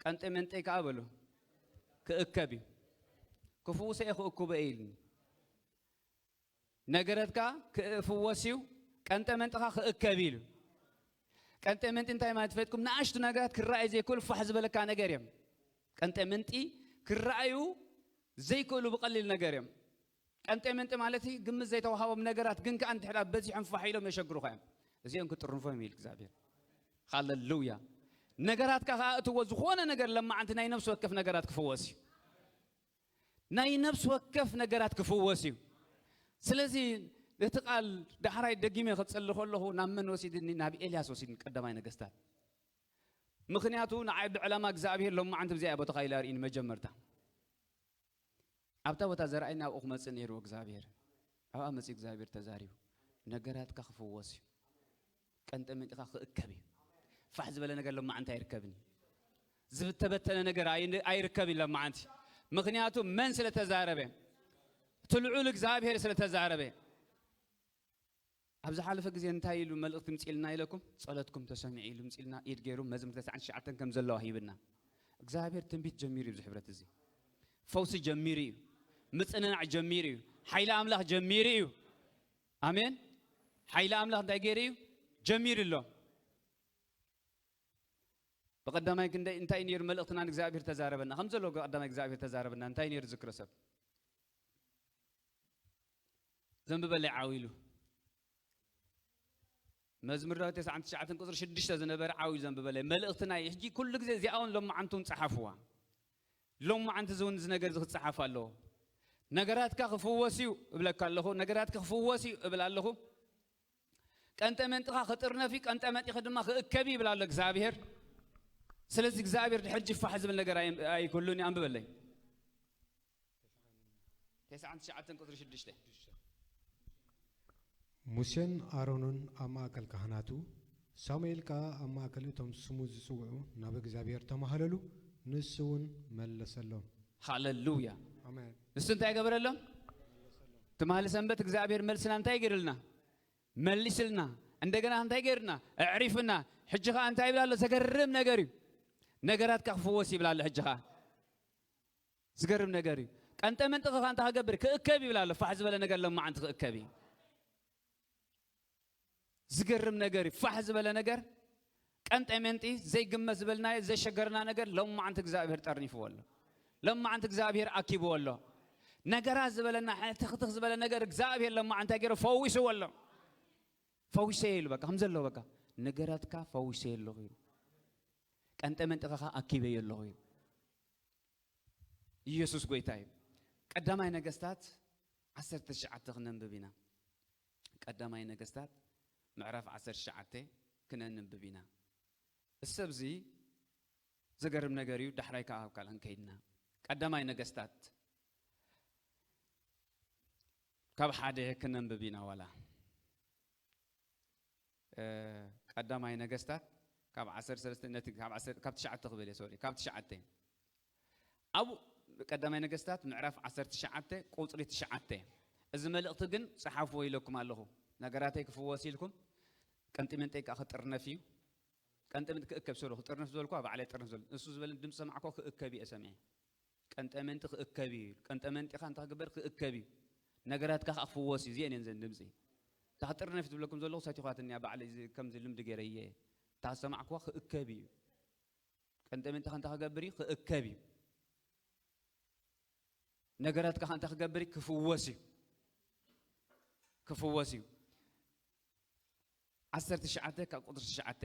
ቀንጠ መንጠይ ከኣ በሉ ክእከብ እዩ። ክፍውሰ እየ ክእክቦ እየ ኢልኒ። ነገረትካ ክፍወስ እዩ፣ ቀንጠ መንጥኻ ክእከብ ኢሉ። ቀንጠ መንጢ እንታይ ማለት ፈትኩም? ንኣሽቱ ነገራት ክረኣዩ ዘይክእሉ ፋሕ ዝበለካ ነገር እዮም። ቀንጠ መንጢ ክረኣዩ ዘይክእሉ ብቐሊል ነገር እዮም። ቀንጠ መንጢ ማለት እዩ፣ ግምት ዘይተዋሃቦም ነገራት ግን ከኣ እንድሕር በዚሖም ፋሕ ኢሎም የሸግሩኻ እዮም። እዚኦም ክጥርንፎም ኢሉ እግዚኣብሔር። ሃሌሉያ። ነገራትካ ከኣ እትዎ ዝኾነ ነገር ለማዓንቲ ናይ ነፍሲ ወከፍ ነገራት ክፍወስ እዩ። ናይ ነፍሲ ወከፍ ነገራት ክፍወስ እዩ። ስለዚ እቲ ቃል ዳሕራይ ደጊመ ክጸሊ ከለኹ ናብ መን ወሲድኒ? ናብ ኤልያስ ወሲድኒ፣ ቀዳማይ ነገስታት። ምኽንያቱ ንዓይ ብዕላማ እግዚኣብሔር ሎማዓንቲ ብዚኣ ቦታኻ ኢላ ርእይኒ መጀመርታ። ኣብታ ቦታ ዘርኣይኒ ኣብኡ ክመጽእ ነይርዎ እግዚኣብሔር። ኣብኣ መጺኡ እግዚኣብሔር ተዛሪቡ። ነገራትካ ክፍወስ እዩ። ቀንጠ መንጢኻ ክእከብ እዩ። ፋሕ ዝበለ ነገር ሎማዓንቲ ኣይርከብን እዩ። ዝተበተነ ነገር ኣይ-፣ ኣይርከብን ሎማዓንቲ። ምኽንያቱ መን ስለ ተዛረበ? እቲ ልዑል እግዚኣብሔር ስለ ተዛረበ። ኣብ ዝሓለፈ ግዜ እንታይ ኢሉ መልእኽቲ ምጽኢልና ኢለኩም? ጸሎትኩም ተሰሚዑ ኢሉ ምጽኢልና፣ ኢድ ገይሩ መዝሙር ተስዓን ትሽዓተን ከም ዘለዋ ሂብና። እግዚኣብሔር ትንቢት ጀሚሩ እዩ፣ ኣብዚ ሕብረት እዚ ፈውሲ ጀሚሩ እዩ፣ ምጽንናዕ ጀሚሩ እዩ፣ ሓይሊ ኣምላኽ ጀሚሩ እዩ። ኣሜን። ሓይሊ ኣምላኽ እንታይ ገይሩ እዩ? ጀሚሩ ኣሎ። ብቐዳማይ ክንደይ እንታይ ነይሩ መልእኽትና? ንእግዚኣብሔር ተዛረበና። ከም ዘሎ ቀዳማይ እግዚኣብሔር ተዛረበና። እንታይ ነይሩ ዝክረ ሰብ? ዘንብበለይ ዓው ኢሉ። መዝሙር ዳዊት ተስዓን ትሽዓተን ቁጽሪ ሽዱሽተ ዝነበረ ዓው ኢሉ ዘንብበለይ። መልእኽትና እዩ። ሕጂ ኩሉ ግዜ እዚኣ እውን ሎማዓንቲ እውን ጸሓፍዋ። ሎማዓንቲ እዚ እውን እዚ ነገር እዚ ክጸሓፍ ኣለዎ። ነገራትካ ክፍወስ እዩ እብለካ ኣለኹ። ነገራትካ ክፍወስ እዩ እብል ኣለኹ። ቀንጠ መንጥኻ ክጥርነፍ እዩ፣ ቀንጠ መንጢኻ ድማ ክእከብ እዩ ይብል ኣሎ እግዚኣብሔር። ስለዚ እግዚኣብሔር ድሕር ጅፋሕ ዝብል ነገር ኣይ-፣ ኣይክህሉን እዩ። ኣንብበለይ። ተስዓን ትሽዓተን ቁጽሪ ሽዱሽተ። ሙሴን ኣሮንን ኣብ ማእከል ካህናቱ፣ ሳሙኤል ከኣ ኣብ ማእከል እቶም ስሙ ዝጽውዑ ናብ እግዚኣብሔር ተማህለሉ፣ ንሱ እውን መለሰሎም። ሃሌሉያ። ኣሜን። ንሱ እንታይ ገበረሎም? ትማሊ ሰንበት እግዚኣብሔር መልስና እንታይ ገይርልና? መሊስልና። እንደገና እንታይ ገይርና? ኣዕሪፍና። ሕጂ ኸኣ እንታይ ይብል ኣሎ? ዘገርም ነገር እዩ። ነገራትካ ክፍወስ ይብል ኣሎ ሕጂ ኸኣ። ዝገርም ነገር እዩ። ቀንጠ መንጥኻ እንታይ ክገብር? ክእከብ ይብል ኣሎ። ፋሕ ዝበለ ነገር ለማዓንቲ ክእከብ እዩ። ዝገርም ነገር እዩ። ፋሕ ዝበለ ነገር፣ ቀንጠ መንጢ፣ ዘይግመት ዝበልናዮ፣ ዘሸገርና ነገር ለማዓንቲ እግዚኣብሔር ጠርኒፍዎ ኣሎ። ለማዓንቲ እግዚኣብሔር ኣኪብዎ ኣሎ። ነገራት ዝበለና፣ ሕትኽትኽ ዝበለ ነገር እግዚኣብሔር ለማዓንቲ እንታይ ገይሩ? ፈዊስዎ ኣሎ። ፈዊሰዮ ኢሉ በቃ፣ ከም ዘለዎ በቃ፣ ነገራትካ ፈዊሰዮ ኣለኹ ኢሉ። ቀንጠ መንጥኻ ኸኣ ኣኪበዮ ኣለኹ ኢሉ። ኢየሱስ ጎይታ እዩ። ቀዳማይ ነገስታት ዓሰርተ ትሽዓተ ክነንብብ ኢና። ቀዳማይ ነገስታት ምዕራፍ ዓሰርተ ትሽዓተ ክነንብብ ኢና። እሰብዚ ዘገርም ነገር እዩ። ዳሕራይ ከኣ ኣብ ካልእ ክንከይድ ኢና። ቀዳማይ ነገስታት ካብ ሓደ ክነንብብ ኢና ዋላ። እ፣ ቀዳማይ ነገስታት ካብ ዓሰርተ ሰለስተ ነቲ ካብ ዓሰርተ፣ ካብ ትሽዓተ ክብል እየ፣ ሶሪ፣ ካብ ትሽዓተ። ኣብ ቀዳማይ ነገስታት ምዕራፍ ዓሰርተ ትሽዓተ ቁጽሪ ትሽዓተ። እዚ መልእኽቲ ግን ጸሓፍዎ ኢለኩም ኣለኹ። ነገራተይ ክፍወስ ኢልኩም ቀንጢ መንጠይ ከኣ ክጥርነፍ እዩ። ቀንጢ መንጢ ክእከብ፣ ሶሪ፣ ክጥርነፍ ዝበልኩ ባዕለይ ጥርነፍ ዝበል። እሱ ዝበለኒ ድምፂ ሰማዕኮ ክእከብ እየ ሰሚዐ። ቀንጠ መንጢ ክእከብ እዩ። ቀንጠ መንጢኻ እንታይ ክግበር? ክእከብ እዩ። ነገራትካ ከኣ ክፍወስ እዩ። እዚአን እየን ዘን ድምፂ። እታ ክጥርነፍ ትብለኩም ዘለኹ ሰቲኳትኒ እያ፣ ባዕለይ እዚ ከምዚ ልምዲ ገይረየ። እታ ዝሰማዕኩዋ ክእከብ እዩ። ቀንጠ መንጢኻ እንታይ ክገብር እዩ? ክእከብ እዩ። ነገራትካ ከኣ እንታይ ክገብር እዩ? ክፍወስ እዩ። ክፍወስ እዩ። ዓሰርተ ትሽዓተ ካብ ቁጽሪ ትሽዓተ።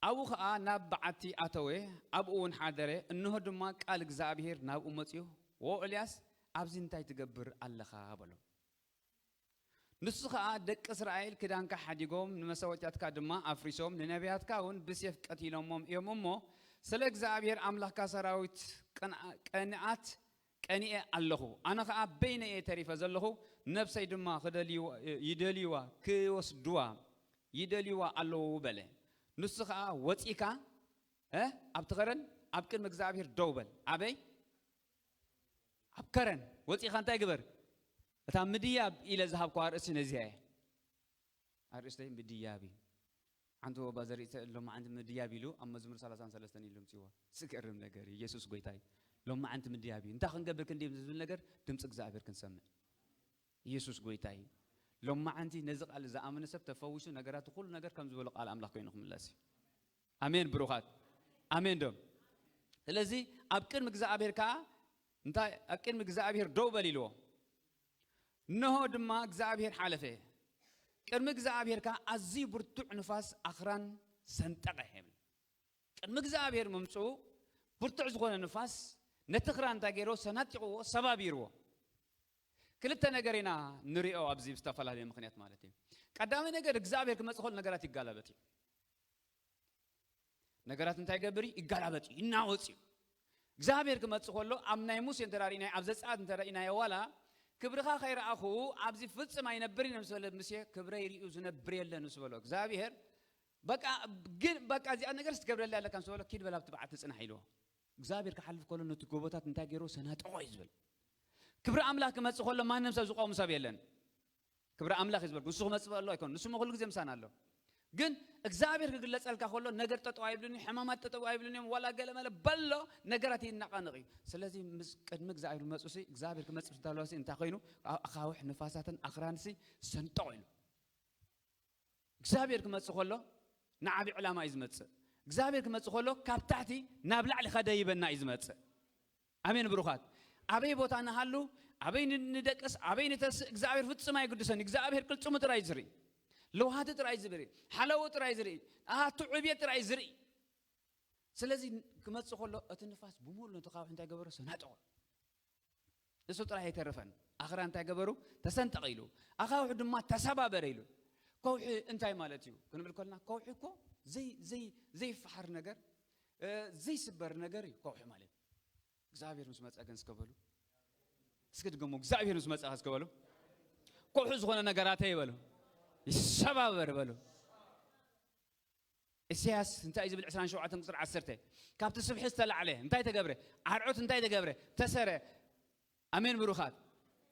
ኣብኡ ኸኣ ናብ በዓቲ ኣተወ፣ ኣብኡ እውን ሓደረ። እንሆ ድማ ቃል እግዚኣብሔር ናብኡ መጺኡ፣ "ዎ ኤልያስ፣ ኣብዚ እንታይ ትገብር ኣለኻ?" በሎ። ንሱ ኸኣ፣ "ደቂ እስራኤል ክዳንካ ሓዲጎም፣ ንመሰውእትያትካ ድማ ኣፍሪሶም፣ ንነቢያትካ እውን ብሴፍ ቀቲሎሞም እዮም እሞ፣ ስለ እግዚኣብሔር ኣምላኽካ ሰራዊት ቅንኣ-፣ ቅንኣት ቀኒኤ ኣለኹ። ኣነ ኸኣ በይነይ እየ ተሪፈ ዘለኹ፣ ነብሰይ ድማ ክደልይዋ፣ ይደልይዋ፣ ክወስድዋ ይደልይዋ ኣለዉ" በለ። ንሱ ኸኣ፣ "ወጺእካ፣ እ፣ ኣብቲ ኸረን ኣብ ቅድሚ እግዚኣብሔር ደው በል።" ኣበይ? ኣብ ከረን ወጺእኻ እንታይ ግበር? እታ ምድያብ ኢለ ዝሃብኩዋ ኣርእስቲ ነዚኣ እያ። ኣርእስተይ ምድያብ እዩ። ሓንቲ ወባ ዘርኢ ተ-፣ ሎማዓንቲ ምድያብ ኢሉ ኣብ መዝሙር ሰላሳን ሰለስተን ኢሉ ምፅዎ። ዝገርም ነገር እዩ። ኢየሱስ ጎይታ እዩ። ሎማዓንቲ ምድያብ እዩ። እንታይ ክንገብር ክንድይብ ዝብል ነገር ድምፂ እግዚኣብሔር ክንሰምዕ። ኢየሱስ ጎይታ እዩ። ሎማዓንቲ ነዚ ቃል ዝኣመነ ሰብ ተፈዊሱ ነገራቱ ኩሉ ነገር ከም ዝበሎ ቃል ኣምላኽ ኮይኑ ክምለስ እዩ። ኣሜን ብሩኻት። ኣሜን ዶ? ስለዚ ኣብ ቅድሚ እግዚኣብሔር ከዓ እንታይ ኣብ ቅድሚ እግዚኣብሔር ደው በል ኢልዎ። እነሆ ድማ እግዚኣብሔር ሓለፈ። ቅድሚ እግዚኣብሔር ከዓ ኣዝዩ ብርቱዕ ንፋስ ኣኽራን ሰንጠቐ ይብል። ቅድሚ እግዚኣብሔር ምምፅኡ ብርቱዕ ዝኾነ ንፋስ ነቲ ክራን እንታይ ገይርዎ? ሰናጢቕዎ፣ ሰባቢርዎ። ክልተ ነገር ኢና ንሪኦ ኣብዚ ብዝተፈላለየ ምኽንያት ማለት እዩ። ቀዳማይ ነገር እግዚኣብሔር ክመፅእ ከሎ ነገራት ይጋላበጥ እዩ። ነገራት እንታይ ይገብር እዩ? ይጋላበጥ እዩ፣ ይናወፅ እዩ። እግዚኣብሔር ክመፅእ ከሎ ኣብ ናይ ሙሴ እንተ ርኢናዮ፣ ኣብ ዘፀኣት እንተ ርኢናዮ ዋላ ክብርኻ ከይረኣኹ ኣብዚ ፍፅም ኣይነብርን እዮም ዝበለ ሙሴ ክብረይ ርእዩ ዝነብር የለን ምስ በሎ እግዚኣብሔር በቃ ግን በቃ እዚኣ ነገር ስትገብረላ ኣለካ ምስ በሎ ኪድ በል ኣብቲ በዓቲ ፅናሕ ኢልዎ። እግዚኣብሔር ክሓልፍ ከሎ ነቲ ጎቦታት እንታይ ገይርዎ? ሰናጠቆ እዩ ዝብል። ክብሪ ኣምላኽ ክመፅእ ከሎ ማንም ሰብ ዝቆም ሰብ የለን። ክብሪ ኣምላኽ እዩ ዝበልኩ። ንሱ ክመፅእ ከሎ ኣይኮን ንሱ ኩሉ ግዜ ምሳና ኣሎ። ግን እግዚኣብሔር ክግለፀልካ ከሎ ነገር ጠጠው ኣይብልን እዩ፣ ሕማማት ጠጠው ኣይብልን እዮም፣ ዋላ ገለመለ በሎ ነገራት ይናቃነቕ እዩ። ስለዚ ምስ ቅድሚ እግዚኣብሔር መፁ ሲ እግዚኣብሔር ክመፅእ ዝተለወ ሲ እንታይ ኮይኑ? ኣኻውሕ ንፋሳትን ኣኽራን ሲ ሰንጠቑ ኢሉ። እግዚኣብሔር ክመፅእ ከሎ ንዓቢ ዕላማ እዩ ዝመፅእ። እግዚኣብሔር ክመፅእ ከሎ ካብ ታሕቲ ናብ ላዕሊ ከደይበና እዩ ዝመፅእ። ኣሜን ብሩኻት። ኣበይ ቦታ ንሃሉ፣ ኣበይ ን-፣ ንደቅስ፣ ኣበይ ንተስእ እግዚኣብሔር ፍጹም ኣይግድሰን። እግዚኣብሔር ቅልጽሙ ጥራይ ዝርኢ፣ ለውሃቲ ጥራይ ዝርኢ፣ ሓለዎ ጥራይ ዝርኢ፣ ኣቱ ዕብየት ጥራይ ዝርኢ። ስለዚ ክመፅእ ከሎ እቲ ንፋስ ብምሉእ ነቲ ካውሒ እንታይ ገበሮ? ሰናጠቆ። እሱ ጥራይ ኣይተረፈን። ኣኽራ እንታይ ገበሩ? ተሰንጠቐ ኢሉ። ኣኻውሕ ድማ ተሰባበረ ኢሉ። ከውሒ እንታይ ማለት እዩ ክንብል ከልና ከውሒ እኮ ዘይ-፣ ዘይ-፣ ዘይፈሓር ነገር፣ እ፣ ዘይስበር ነገር እዩ ከውሒ ማለት። እግዚኣብሔር ምስ መጸ ግን እስከ በሉ። እስኪ ድገሙ፣ እግዚኣብሔር ምስ መጸ እስከ በሉ። ከውሒ ዝኾነ ነገራተይ በሉ። ይሰባበር በሉ። ኢሳያስ እንታይ ዝብል ዕስራን ሸውዓተን ቁፅሪ ዓሰርተ፣ ካብቲ ስብሒ ዝተላዕለ እንታይ ተገብረ? ዓርዖት እንታይ ተገብረ? ተሰረ። ኣሜን ብሩኻት።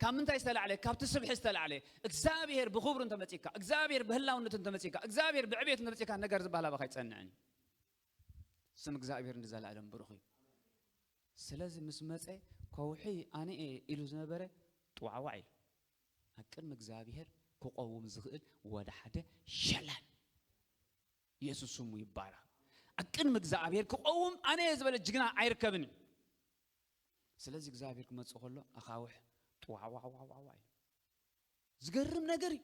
ካብ ምንታይ ዝተላዕለ? ካብቲ ስብሒ ዝተላዕለ። እግዚኣብሔር ብኽብሩ እንተመጺካ፣ እግዚኣብሔር ብህላውነቱ እንተመጺካ፣ እግዚኣብሔር ብዕቤቱ እንተመጺካ ነገር ዝበሃል ኣባኻ ኣይጸንዕን እዩ። ስም እግዚኣብሔር ንዘላለም ብሩኽ እዩ። ስለዚ ምስ መጸ ከውሒ ኣነ እየ ኢሉ ዝነበረ ጥዋዕዋዕ ኢሉ። ኣብ ቅድሚ እግዚኣብሔር ክቐውም ዝኽእል ወደ ሓደ ሸላን ኢየሱስ ስሙ ይባረኽ። ኣብ ቅድሚ እግዚኣብሔር ክቐውም ኣነ እየ ዝበለ ጅግና ኣይርከብን እዩ። ስለዚ እግዚኣብሔር ክመጽእ ከሎ ኣኻውሕ ጥዋዕዋዕዋዕዋዕ እዩ። ዝገርም ነገር እዩ።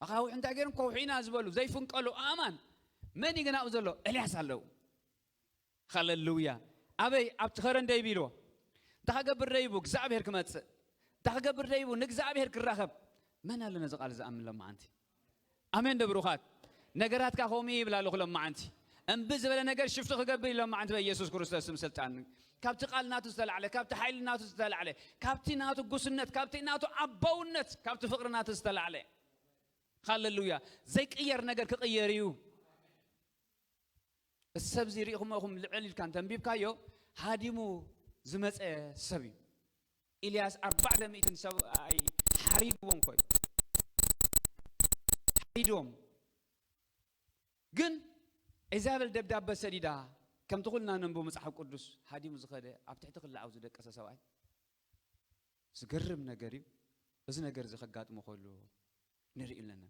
ኣኻውሕ እንታይ ገይሮም ከውሒና ዝበሉ ዘይፍንቀሉ ኣማን መን እዩ ግን ኣብኡ ዘሎ? ኤልያስ ኣለዉ። ሃሌሉያ። ኣበይ? ኣብቲ ኸረን ደይቡ ኢልዎ። እንታይ ክገብር ደይቡ? እግዚኣብሔር ክመጽእ። እንታይ ክገብር ደይቡ? ንእግዚኣብሔር ክራኸብ። መን ኣሎ ነዚ ቃል ዝኣምን ሎማዓንቲ? ኣሜን ዶ ብሩኻት? ነገራትካ ከምኡ ይብል ኣለኹ ሎማዓንቲ። እምቢ ዝበለ ነገር ሽፍቲ ክገብር እዩ ሎማዓንቲ በኢየሱስ ክርስቶስ ስም ስልጣን። ካብቲ ቃል ናቱ ዝተላዕለ፣ ካብቲ ሓይሊ ናቱ ዝተላዕለ፣ ካብቲ ናቱ ጉስነት፣ ካብቲ ናቱ ኣቦውነት፣ ካብቲ ፍቕሪ ናቱ ዝተላዕለ። ሃሌሉያ። ዘይቅየር ነገር ክቕየር እዩ። እዚ ሰብ እዚ ሪኢኹሞ ኢኹም ልዕል ኢልካ እንተንቢብካዮ ሃዲሙ ዝመፀ ሰብ እዩ። ኢልያስ ኣርባዕተ ሚእትን ሰብኣይ ሓሪድዎም ኮይ ሓሪድዎም። ግን ኢዛቤል ደብዳበ ሰዲዳ ከምቲ ኩልና ነንብቦ መጽሓፍ ቅዱስ ሃዲሙ ዝኸደ ኣብ ትሕቲ ክልዓው ዝደቀሰ ሰብኣይ ዝገርም ነገር እዩ። እዚ ነገር እዚ ከጋጥሞ ከሎ ንርኢ ኣለና።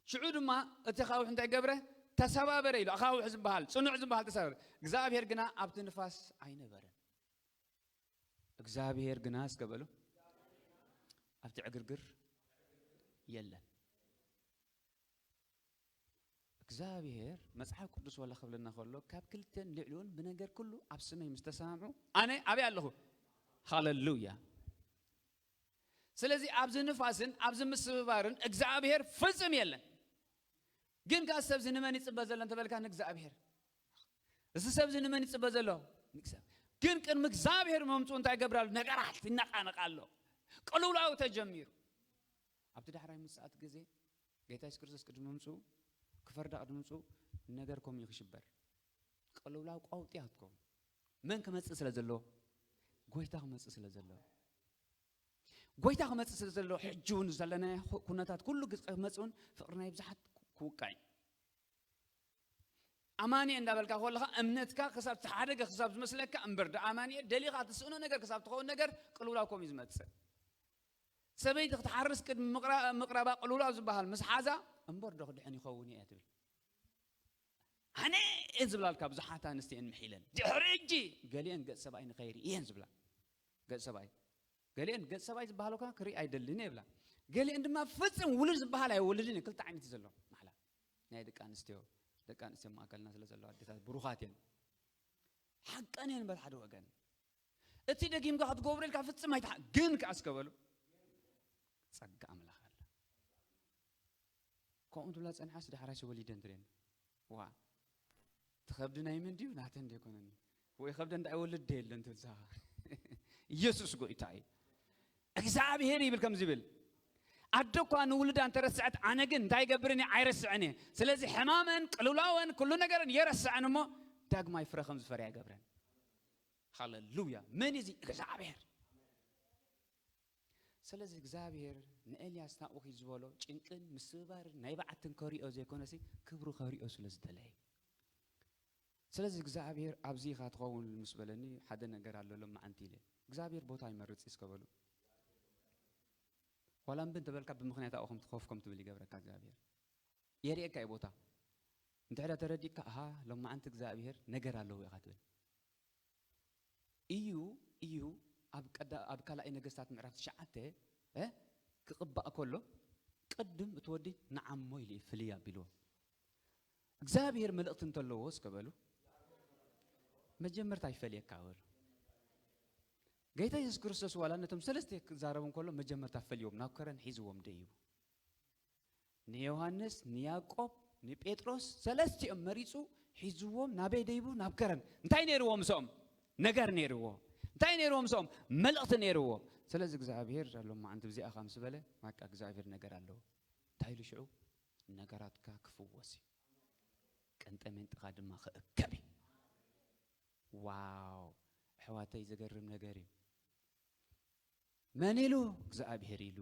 ሽዑ ድማ እቲ ኣኻውሕ እንታይ ገብረ? ተሰባበረ ኢሉ። ኣኻውሕ ዝበሃል፣ ጽኑዕ ዝበሃል ተሰባበረ። እግዚኣብሔር ግና ኣብቲ ንፋስ ኣይነበረን። እግዚኣብሔር ግና እስከ በሉ፣ ኣብቲ ዕግርግር የለን። እግዚኣብሔር መጽሓፍ ቅዱስ ዋላ ክብለና ከሎ፣ ካብ ክልተን ልዕሊኡን ብነገር ኩሉ ኣብ ስመይ ምስ ተሰማምዑ፣ ኣነ ኣበይ ኣለኹ? ሃሌሉያ። ስለዚ ኣብዚ ንፋስን ኣብዚ ምስብባርን እግዚኣብሔር ፍጽም የለን። ግን ከኣ ሰብዚ ንመን ይጽበ ዘሎ እንተበልካ፣ ንእግዚኣብሔር። እዚ ሰብዚ ንመን ይጽበ ዘሎ? ንእግዚኣብሔር። ግን ቅድሚ እግዚኣብሔር መምጽኡ እንታይ ይገብር ኣሎ? ነገራት ይነቃነቅ ኣሎ። ቅልውላው ተጀሚሩ። ኣብቲ ዳሕራይ ምጽኣት ግዜ ጌታ የሱስ ክርስቶስ ቅድሚ ምምጽኡ፣ ክፈርዳ ቅድሚ ምምጽኡ፣ ነገር ከምኡ እዩ ክሽበር። ቅልውላው ቀውጢ ኣትኮ። መን ክመጽእ ስለ ዘሎ? ጎይታ ክመጽእ ስለ ዘሎ። ጎይታ ክመጽእ ስለ ዘሎ፣ ሕጂ እውን ዘለናዮ ኩ-፣ ኩነታት ኩሉ ግዜ ክመጽእ እውን ፍቕሪ ናይ ብዙሓት ክውቃዕ እዩ። ኣማንየ እንዳበልካ ከለኻ እምነትካ ክሳብ ተሓደገ ክሳብ ዝመስለካ እምበር ዶ ኣማንየ ደሊኻ ትስእኖ ነገር ክሳብ ትኸውን ነገር ቅልውላው ከምኡ እዩ ዝመጽእ። ሰበይቲ ክትሓርስ ቅድሚ ምቕራ- ምቕራባ ቅልውላው ዝበሃል ምስ ሓዛ እምበር ዶ ክድሕን ይኸውን እየ ትብል። ኣነ እየን ዝብላልካ ብዙሓት ኣንስቲ እየን ምሒለን ድሕሪ እጂ ገሊአን ገጽ ሰብኣይ ንኸይርኢ እየን ዝብላ። ገጽ ሰብኣይ ገሊአን ገጽ ሰብኣይ ዝበሃለካ ክርኢ ኣይደልን እየ ይብላ። ገሊአን ድማ ፍጽም ውሉድ ዝበሃል ኣይወልድን እዩ። ክልተ ዓይነት እዩ ዘሎ ማሕላ ናይ ደቂ ኣንስትዮ። ደቂ ኣንስትዮ ማእከልና ስለ ዘለዋ ኣዴታት ብሩኻት እየን። ሓቀን እየን በል ሓደ ወገን። እቲ ደጊምካ ክትገብሮ ኢልካ ፍጽም ኣይትሓ ግን ከኣ እስከ በሉ ጸጋ ኣምላኽ ኣለ። ከምኡ ትብላ ጸንሓስ ዳሕራሽ ወሊደን ትብለኒ። ዋ ትኸብዲ ናይ መን ድዩ ናተን ደይኮነኒ ወይ ከብደን ዳኣ ይወልድ ደ የለን ትብል ሳኻ። ኢየሱስ ጎይታ እዩ። እግዚኣብሔር ይብል ከም ዝብል ኣደ እኳ ንውልዳ እንተረስዐት ኣነ ግን እንታይ ይገብርን እየ ኣይረስዕን እየ። ስለዚ ሕማመን ቅልውላወን ኩሉ ነገረን የረስዐን እሞ ዳግማይ ፍረ ከም ዝፈርያ ይገብረን። ሃሌሉያ። መን እዚ እግዚኣብሔር። ስለዚ እግዚኣብሔር ንኤልያስ ናብኡ ኪድ ዝበሎ ጭንቅን ምስብባርን ናይ በዓትን ከሪኦ ዘይኮነሲ ክብሩ ከሪኦ ስለ ዝደለየ። ስለዚ እግዚኣብሔር ኣብዚ ኢኻ ትኸውን ምስ በለኒ ሓደ ነገር ኣሎ ሎማዓንቲ ኢለ እግዚኣብሔር ቦታ ይመርጽ እስከ በሉ። ዋላ እምቢ እንተበልካ ብምኽንያት ኣብኡ ከም ትኸፍ ከም ትብል ይገብረካ እግዚኣብሔር። የርእየካ እዩ ቦታ። እንድሕዳ ተረዲእካ ኣሃ ሎማዓንቲ እግዚኣብሔር ነገር ኣለዎ ኢኻ ትብል። እዩ እዩ ኣብ ቀዳ ኣብ ካልኣይ ነገስታት ምዕራፍ ትሽዓተ እ ክቕባእ ከሎ ቅድም እቲ ወዲ ንዓሞ ኢሉ እዩ ፍልይ ኣቢልዎ። እግዚኣብሔር መልእኽቲ እንተለዎ እስከ በሉ መጀመርታ ይፈልየካ በሉ። ጌታ የሱስ ክርስቶስ ዋላ ነቶም ሰለስተ ክዛረቡ እንከሎ መጀመርታ ፈልዮም ናብ ከረን ሒዝዎም ደይቡ። ንዮሃንስ ንያዕቆብ ንጴጥሮስ ሰለስቲኦም መሪፁ ሒዝዎም ናበይ ደይቡ ናብ ከረን እንታይ ነይርዎ ምስኦም ነገር ነይርዎ እንታይ ነይርዎ ምስኦም መልእኽቲ ነይርዎ። ስለዚ እግዚኣብሔር ሎም መዓንቲ ብዚኣ ኻ ምስ በለ ማቃ እግዚኣብሔር ነገር ኣለዎ እንታይ ኢሉ ሽዑ ነገራትካ ክፍወስ እዩ ቅንጠ ሜንጥኻ ድማ ክእከብ እዩ። ዋው ኣሕዋተይ ዘገርም ነገር እዩ። መን ኢሉ እግዚኣብሔር ኢሉ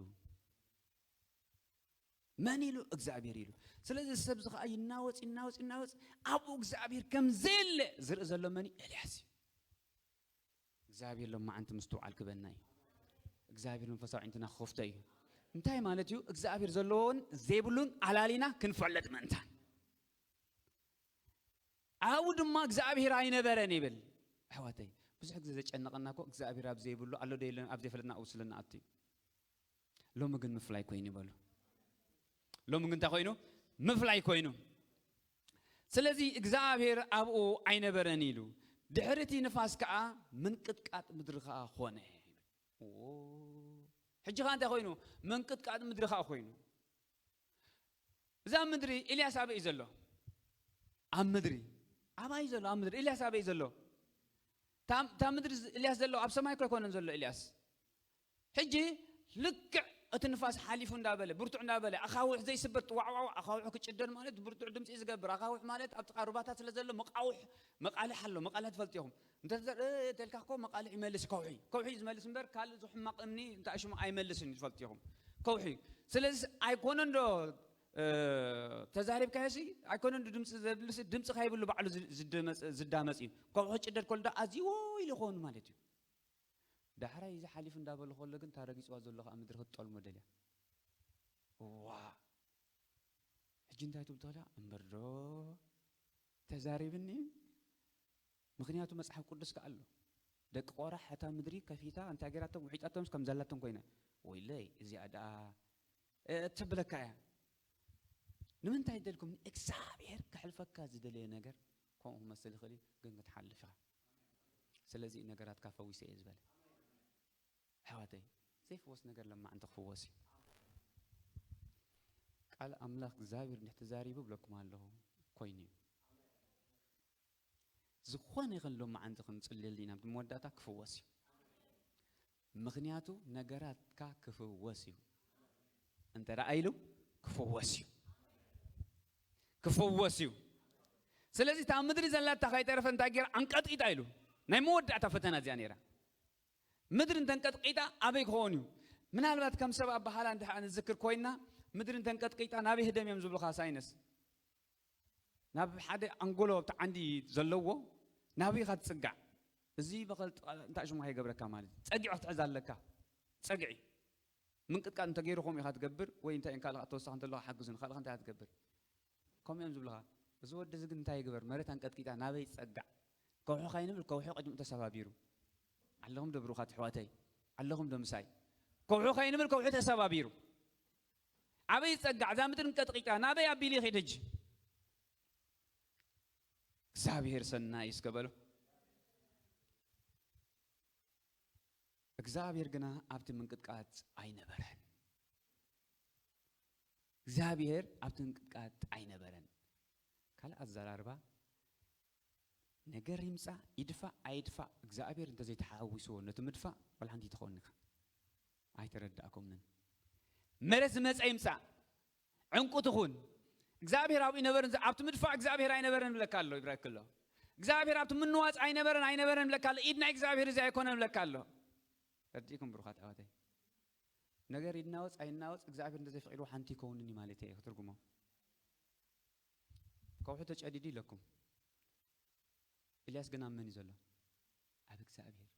መን ኢሉ እግዚኣብሔር ኢሉ። ስለዚ ሰብ ዝኸዓ ይናወፅ ይናወፅ ይናወፅ ኣብኡ እግዚኣብሔር ከም ዘየለ ዝርኢ ዘሎ መን እዩ? ኤልያስ እዩ። እግዚኣብሔር ሎም መዓንቲ ምስትውዓል ክበና እዩ። እግዚኣብሔር መንፈሳዊ ዕንትና ክኸፍቶ እዩ። እንታይ ማለት እዩ? እግዚኣብሔር ዘለዎን ዘይብሉን ኣላሊና ክንፈልጥ ምእንታን ኣብኡ ድማ እግዚኣብሔር ኣይነበረን ይብል። ኣሕዋተይ ብዙሕ ግዜ ዘጨነቐና እኮ እግዚኣብሔር ኣብ ዘይብሉ ኣሎ ዶ የለን ኣብ ዘይፈለጥና ኣብኡ ስለ ንኣቱ እዩ። ሎሚ ግን ምፍላይ ኮይኑ ይበሉ። ሎሚ ግን እንታይ ኮይኑ? ምፍላይ ኮይኑ። ስለዚ እግዚኣብሔር ኣብኡ ኣይነበረን ኢሉ። ድሕሪ እቲ ንፋስ ከዓ ምንቅጥቃጥ ምድሪ ከዓ ኾነ። ሕጂ ከዓ እንታይ ኮይኑ? ምንቅጥቃጥ ምድሪ ከዓ ኮይኑ። እዛ ምድሪ ኢልያስ ኣበይ ዘሎ? ኣብ ምድሪ ኣባይ ዘሎ ኣብ ምድሪ ኢልያስ ኣበይ ዘሎ? እታ ምድሪ ኢልያስ ዘሎ ኣብ ሰማይ እኮ ኣይኮነን ዘሎ ኢልያስ። ሕጂ ልክዕ እቲ ንፋስ ሓሊፉ እንዳበለ ብርቱዕ እንዳበለ ኣኻውሕ ዘይስበር ዋዕዋዕ ኣኻውሕ ክጭደድ ማለት ብርቱዕ ድምፂ ዝገብር ኣኻውሕ ማለት ኣብ ጥቃ ሩባታት ስለ ዘሎ መቃውሕ መቃልሕ ኣሎ መቃልሕ ትፈልጡ ኢኹም እንተልካ ኮ መቃልሕ ይመልስ ከውሒ ከውሒ ዝመልስ እምበር ካልእ ዝሕማቅ እምኒ እንታይ ሽሙ ኣይመልስን ትፈልጡ ኢኹም ከውሒ ስለዚ ኣይኮነን ዶ ተዛሪብካዮ ሲ ኣይኮነን ዶ ድምፂ ዘብልሲ ድምፂ ከይብሉ ባዕሉ ዝዳመፅ እዩ ከውሒ ጭደድ ከሉ ዶ ኣዝዎ ኢሉ ይኸውን ማለት እዩ ዳሕራይ እዚ ሓሊፉ እንዳበሉ ከሎ ግን ታረጊፅዋ ዘሎ ከዓ ምድሪ ክትጠልሞ ደልያ ዋ ሕጂ እንታይ ትብል ተላ እምበር ዶ ተዛሪብኒ ምኽንያቱ መጽሓፍ ቅዱስ ከኣ ኣሎ ደቂ ቆራሕ እታ ምድሪ ከፊታ እንታይ ገይራቶም ውሒጣቶምስ ከም ዘላቶም ኮይና ወይለይ እዚኣ ደኣ ትብለካ እያ ንምንታይ ደልኩም እግዚኣብሔር ከሕልፈካ ዝደለየ ነገር ከምኡ ክመስል ይኽእል ግን ክትሓልፍ ኢኻ ስለዚ ነገራትካ ፈዊሰ እየ ዝበለ ኣሕዋተይ ዘይፍወስ ነገር ለማዕንቲ ክፍወስ እዩ ቃል ኣምላኽ እግዚኣብሔር እንድሕ ተዛሪቡ ብለኩም ኣለኹ ኮይኑ እዩ ዝኾነ ይኽን ሎም መዓንቲ ክንፅልየሉ ኢና መወዳእታ ክፍወስ እዩ ምኽንያቱ ነገራትካ ክፍወስ እዩ እንተ ኢሉ ክፍወስ እዩ ክፍወስ እዩ ስለዚ እታ ምድሪ ዘላታ ከይተረፈ እንታይ ገይራ ኣንቀጥቂጣ ኢሉ ናይ መወዳእታ ፈተና እዚኣ ነይራ ምድሪ እንተንቀጥቂጣ ኣበይ ክኸውን እዩ ምናልባት ከም ሰብ ኣባሃላ እንድሕኣ ንዝክር ኮይና ምድሪ እንተንቀጥቂጣ ናበይ ህደም እዮም ዝብሉኻ ሳይነስ ናብ ሓደ ኣንጎሎ ኣብቲ ዓንዲ ዘለዎ ናበይ ኢኻ ትጽጋዕ? እዚ በቐል እንታይ ሽሙ ከይገብረካ ማለት እዩ። ጸጊዑ ክትሕዝ ኣለካ። ጸግዒ ምንቅጥቃጥ እንተገይሩ ከምኡ ኢኻ ትገብር፣ ወይ እንታይ ካልእ ተወሳኺ እንተሎ ሓግዙ ንኻልእ እንታይ ኢኻ ትገብር? ከምኡ እዮም ዝብልኻ። እዚ ወዲ እዚ ግን እንታይ ይግበር? መሬት ኣንቀጥቂጣ ናበይ ይጸጋዕ? ከውሒ ካይንብል ከውሒ ቅድሚኡ ተሰባቢሩ። ኣለኹም ዶ ብሩኻት ኣሕዋተይ? ኣለኹም ዶ ምሳይ? ከውሒ ካይንብል ከውሒ ተሰባቢሩ። ኣበይ ይጸጋዕ? እዛ ምድሪ እንቀጥቂጣ ናበይ ኣቢሉ ይኸይድ ሕጂ? እግዚኣብሔር ሰናይ እስከ በሎ። እግዚኣብሔር ግና ኣብቲ ምንቅጥቃጥ ኣይነበረን። እግዚኣብሔር ኣብቲ ምንቅጥቃጥ ኣይነበረን። ካልእ ኣዘራርባ ነገር ይምጻእ ይድፋእ ኣይድፋእ እግዚኣብሔር እንተዘይተሓዊስዎ ነቲ ምድፋእ ዋላ ሓንቲ ኣይትኸውን ኢኻ። ኣይተረዳእኩምንን። መሬት ዝመጸ ይምጻእ ዕንቁ ትኹን እግዚኣብሔር ኣብኡ ይነበርን ኣብቲ ምድፋእ እግዚኣብሔር ኣይነበረን ብለካ ኣሎ ይብረክ ኣሎ። እግዚኣብሔር ኣብቲ ምንዋጽ ኣይነበረን ኣይነበረን ብለካ ኣሎ። ኢድ ናይ እግዚኣብሔር እዚ ኣይኮነን ብለካ ኣሎ። ተርዲእኩም ብሩኻት ኣሕዋተይ። ነገር ይናወጽ ኣይናወጽ እግዚኣብሔር እንተዘይፈቂድዎ ሓንቲ ይከውንን እዩ ማለት እየ ክትርጉሞ። ከውሒ ተጨዲዱ ኢለኩም። ኤልያስ ግን ኣብ መን እዩ ዘሎ? ኣብ እግዚኣብሔር።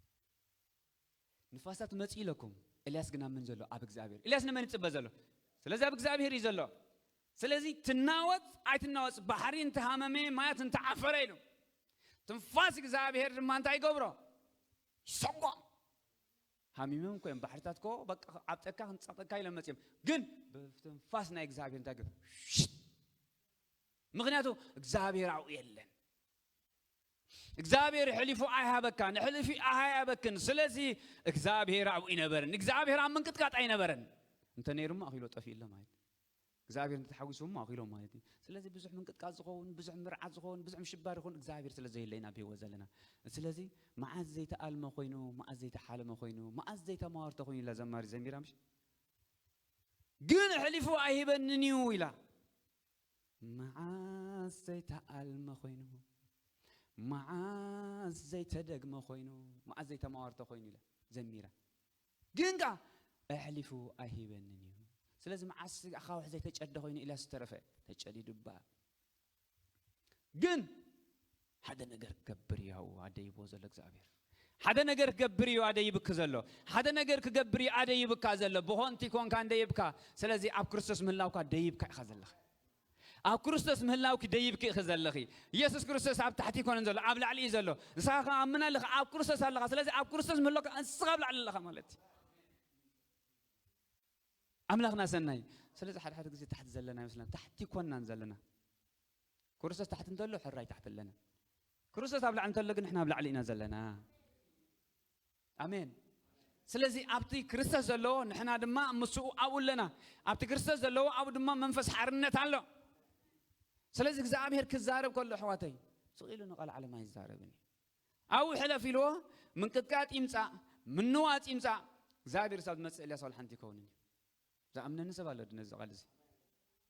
ንፋሳት መጽእ ኢለኩም። ኤልያስ ግን ኣብ መን ዘሎ? ኣብ እግዚኣብሔር። ኤልያስ ንመን ይጽበ ዘሎ? ስለዚ ኣብ እግዚኣብሔር እዩ ዘሎ። ስለዚ ትናወጽ ኣይትናወጽ ባሕሪ እንተሃመመ ማያት እንተዓፈረ ኢሉ ትንፋስ እግዚኣብሔር ድማ እንታይ ይገብሮ? ይሰጎም። ሃሚሞም እኮ እዮም ባሕርታት እኮ በቃ ዓብጠካ ክንጸቕጠካ ኢሎም መጽዮም ግን ብትንፋስ ናይ እግዚኣብሔር እንታይ ገብ ምክንያቱ እግዚኣብሔር ኣብኡ የለን። እግዚኣብሔር ሕሊፉ ኣይሃበካን ሕሊፊ ኣይሃበክን። ስለዚ እግዚኣብሔር ኣብኡ ይነበርን እግዚኣብሔር ኣብ ምንቅጥቃጥ ኣይነበረን። እንተ ነይሩማ ኣኺሎ ጠፊእሎ ማለት እግዚኣብሔር እንተተሓዊሱሞ ኣኺሎ ማለት እዩ። ስለዚ ብዙሕ ምንቅጥቃጥ ዝኸውን ብዙሕ ምርዓት ዝኸውን ብዙሕ ምሽባር ይኹን እግዚኣብሔር ስለ ዘየለይና ኣብ ህይወት ዘለና። ስለዚ መዓዝ ዘይተኣልመ ኮይኑ መዓዝ ዘይተሓለመ ኮይኑ መዓዝ ዘይተማወርተ ኮይኑ ኢላ ዘማሪ ዘሚራ ምሽ ግን ሕሊፉ ኣይህበንን እዩ ኢላ። መዓዝ ዘይተኣልመ ኮይኑ መዓዝ ዘይተደግመ ኮይኑ መዓዝ ዘይተማወርተ ኮይኑ ኢላ ዘሚራ። ግን ከኣ ኣሕሊፉ ኣይህበንን እዩ። ስለዚ መዓስ ኣኻውሕ ዘይተጨደ ኮይኑ ኢላ ዝተረፈ ተጨዲዱ እባ። ግን ሓደ ነገር ክገብር እዩ ኣደይቦ ዘሎ እግዚኣብሔር። ሓደ ነገር ክገብር እዩ ኣደይብክ ዘሎ። ሓደ ነገር ክገብር እዩ ኣደይብካ ዘሎ። ብኾንቲ ኮንካ እንደይብካ። ስለዚ ኣብ ክርስቶስ ምህላውካ ደይብካ ኢኻ ዘለኻ። ኣብ ክርስቶስ ምህላውኪ ደይብኪ ኢኺ ዘለኺ። ኢየሱስ ክርስቶስ ኣብ ታሕቲ ይኮነን ዘሎ ኣብ ላዕሊ እዩ ዘሎ። ንስኻ ከኣ ኣምና ኣለኻ ኣብ ክርስቶስ ኣለኻ። ስለዚ ኣብ ክርስቶስ ምህላውካ ንስኻ ኣብ ላዕሊ ኣለኻ ማለት እዩ። ኣምላኽና ሰናይ። ስለዚ ሓደ ሓደ ግዜ ታሕቲ ዘለና ይመስለና ታሕቲ ኮናን ዘለና። ክርስቶስ ታሕቲ እንተሎ ሕራይ ታሕቲ ኣለና። ክርስቶስ ኣብ ላዕሊ እንተሎ ግን ንሕና ኣብ ላዕሊ ኢና ዘለና። ኣሜን። ስለዚ ኣብቲ ክርስቶስ ዘለዎ ንሕና ድማ ምስኡ ኣብኡ ኣለና። ኣብቲ ክርስቶስ ዘለዎ ኣብኡ ድማ መንፈስ ሓርነት ኣሎ። ስለዚ እግዚኣብሔር ክዛረብ ከሎ ኣሕዋተይ ስቕ ኢሉ ንቓል ዓለም ኣይዛረብን እዩ። ኣብኡ ሕለፍ ኢልዎ ምንቅጥቃጥ ይምፃእ ምንዋፅ ይምፃእ እግዚኣብሔር ሳብ ዝመፅእ ኤልያስ ዋላ ሓንቲ ይከውንን እዩ። ዝኣምነኒ ሰብ ኣሎ ድነዚ ቃል እዚ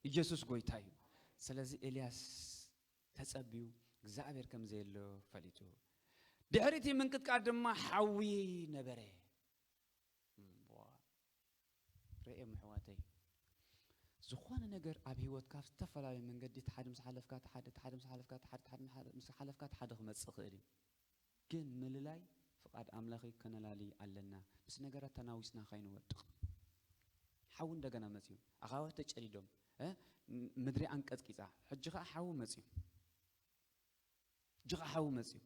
ኢየሱስ ጎይታ እዩ። ስለዚ ኤልያስ ተጸብዩ እግዚኣብሔር ከም ዘየሎ ፈሊጡ። ድሕሪቲ ምንቅጥቃጥ ድማ ሓዊ ነበረ። እምቧ። ርእዮም ኣሕዋተይ ዝኾነ ነገር ኣብ ህይወትካ ኣብ ዝተፈላለዩ መንገዲ ተሓደ ምስ ሓለፍካ ተሓደ ተሓደ ምስ ሓለፍካ ተሓደ ተሓደ ምስ ሓለፍካ ተሓደ ክመጽእ ይኽእል እዩ። ግን ምልላይ ፍቓድ ኣምላኺ ከነላሊ ኣለና። ምስ ነገራት ተናዊስና ከይንወድቕ። ሓዊ እንደገና መጽዩ። ኣኻውሕ ተጨዲዶም። እ? ምድሪ ኣንቀጥቂጻ። ሕጂ ኸኣ ሓዊ መጽዩ። ሕጂ ኸኣ ሓዊ መጽዩ።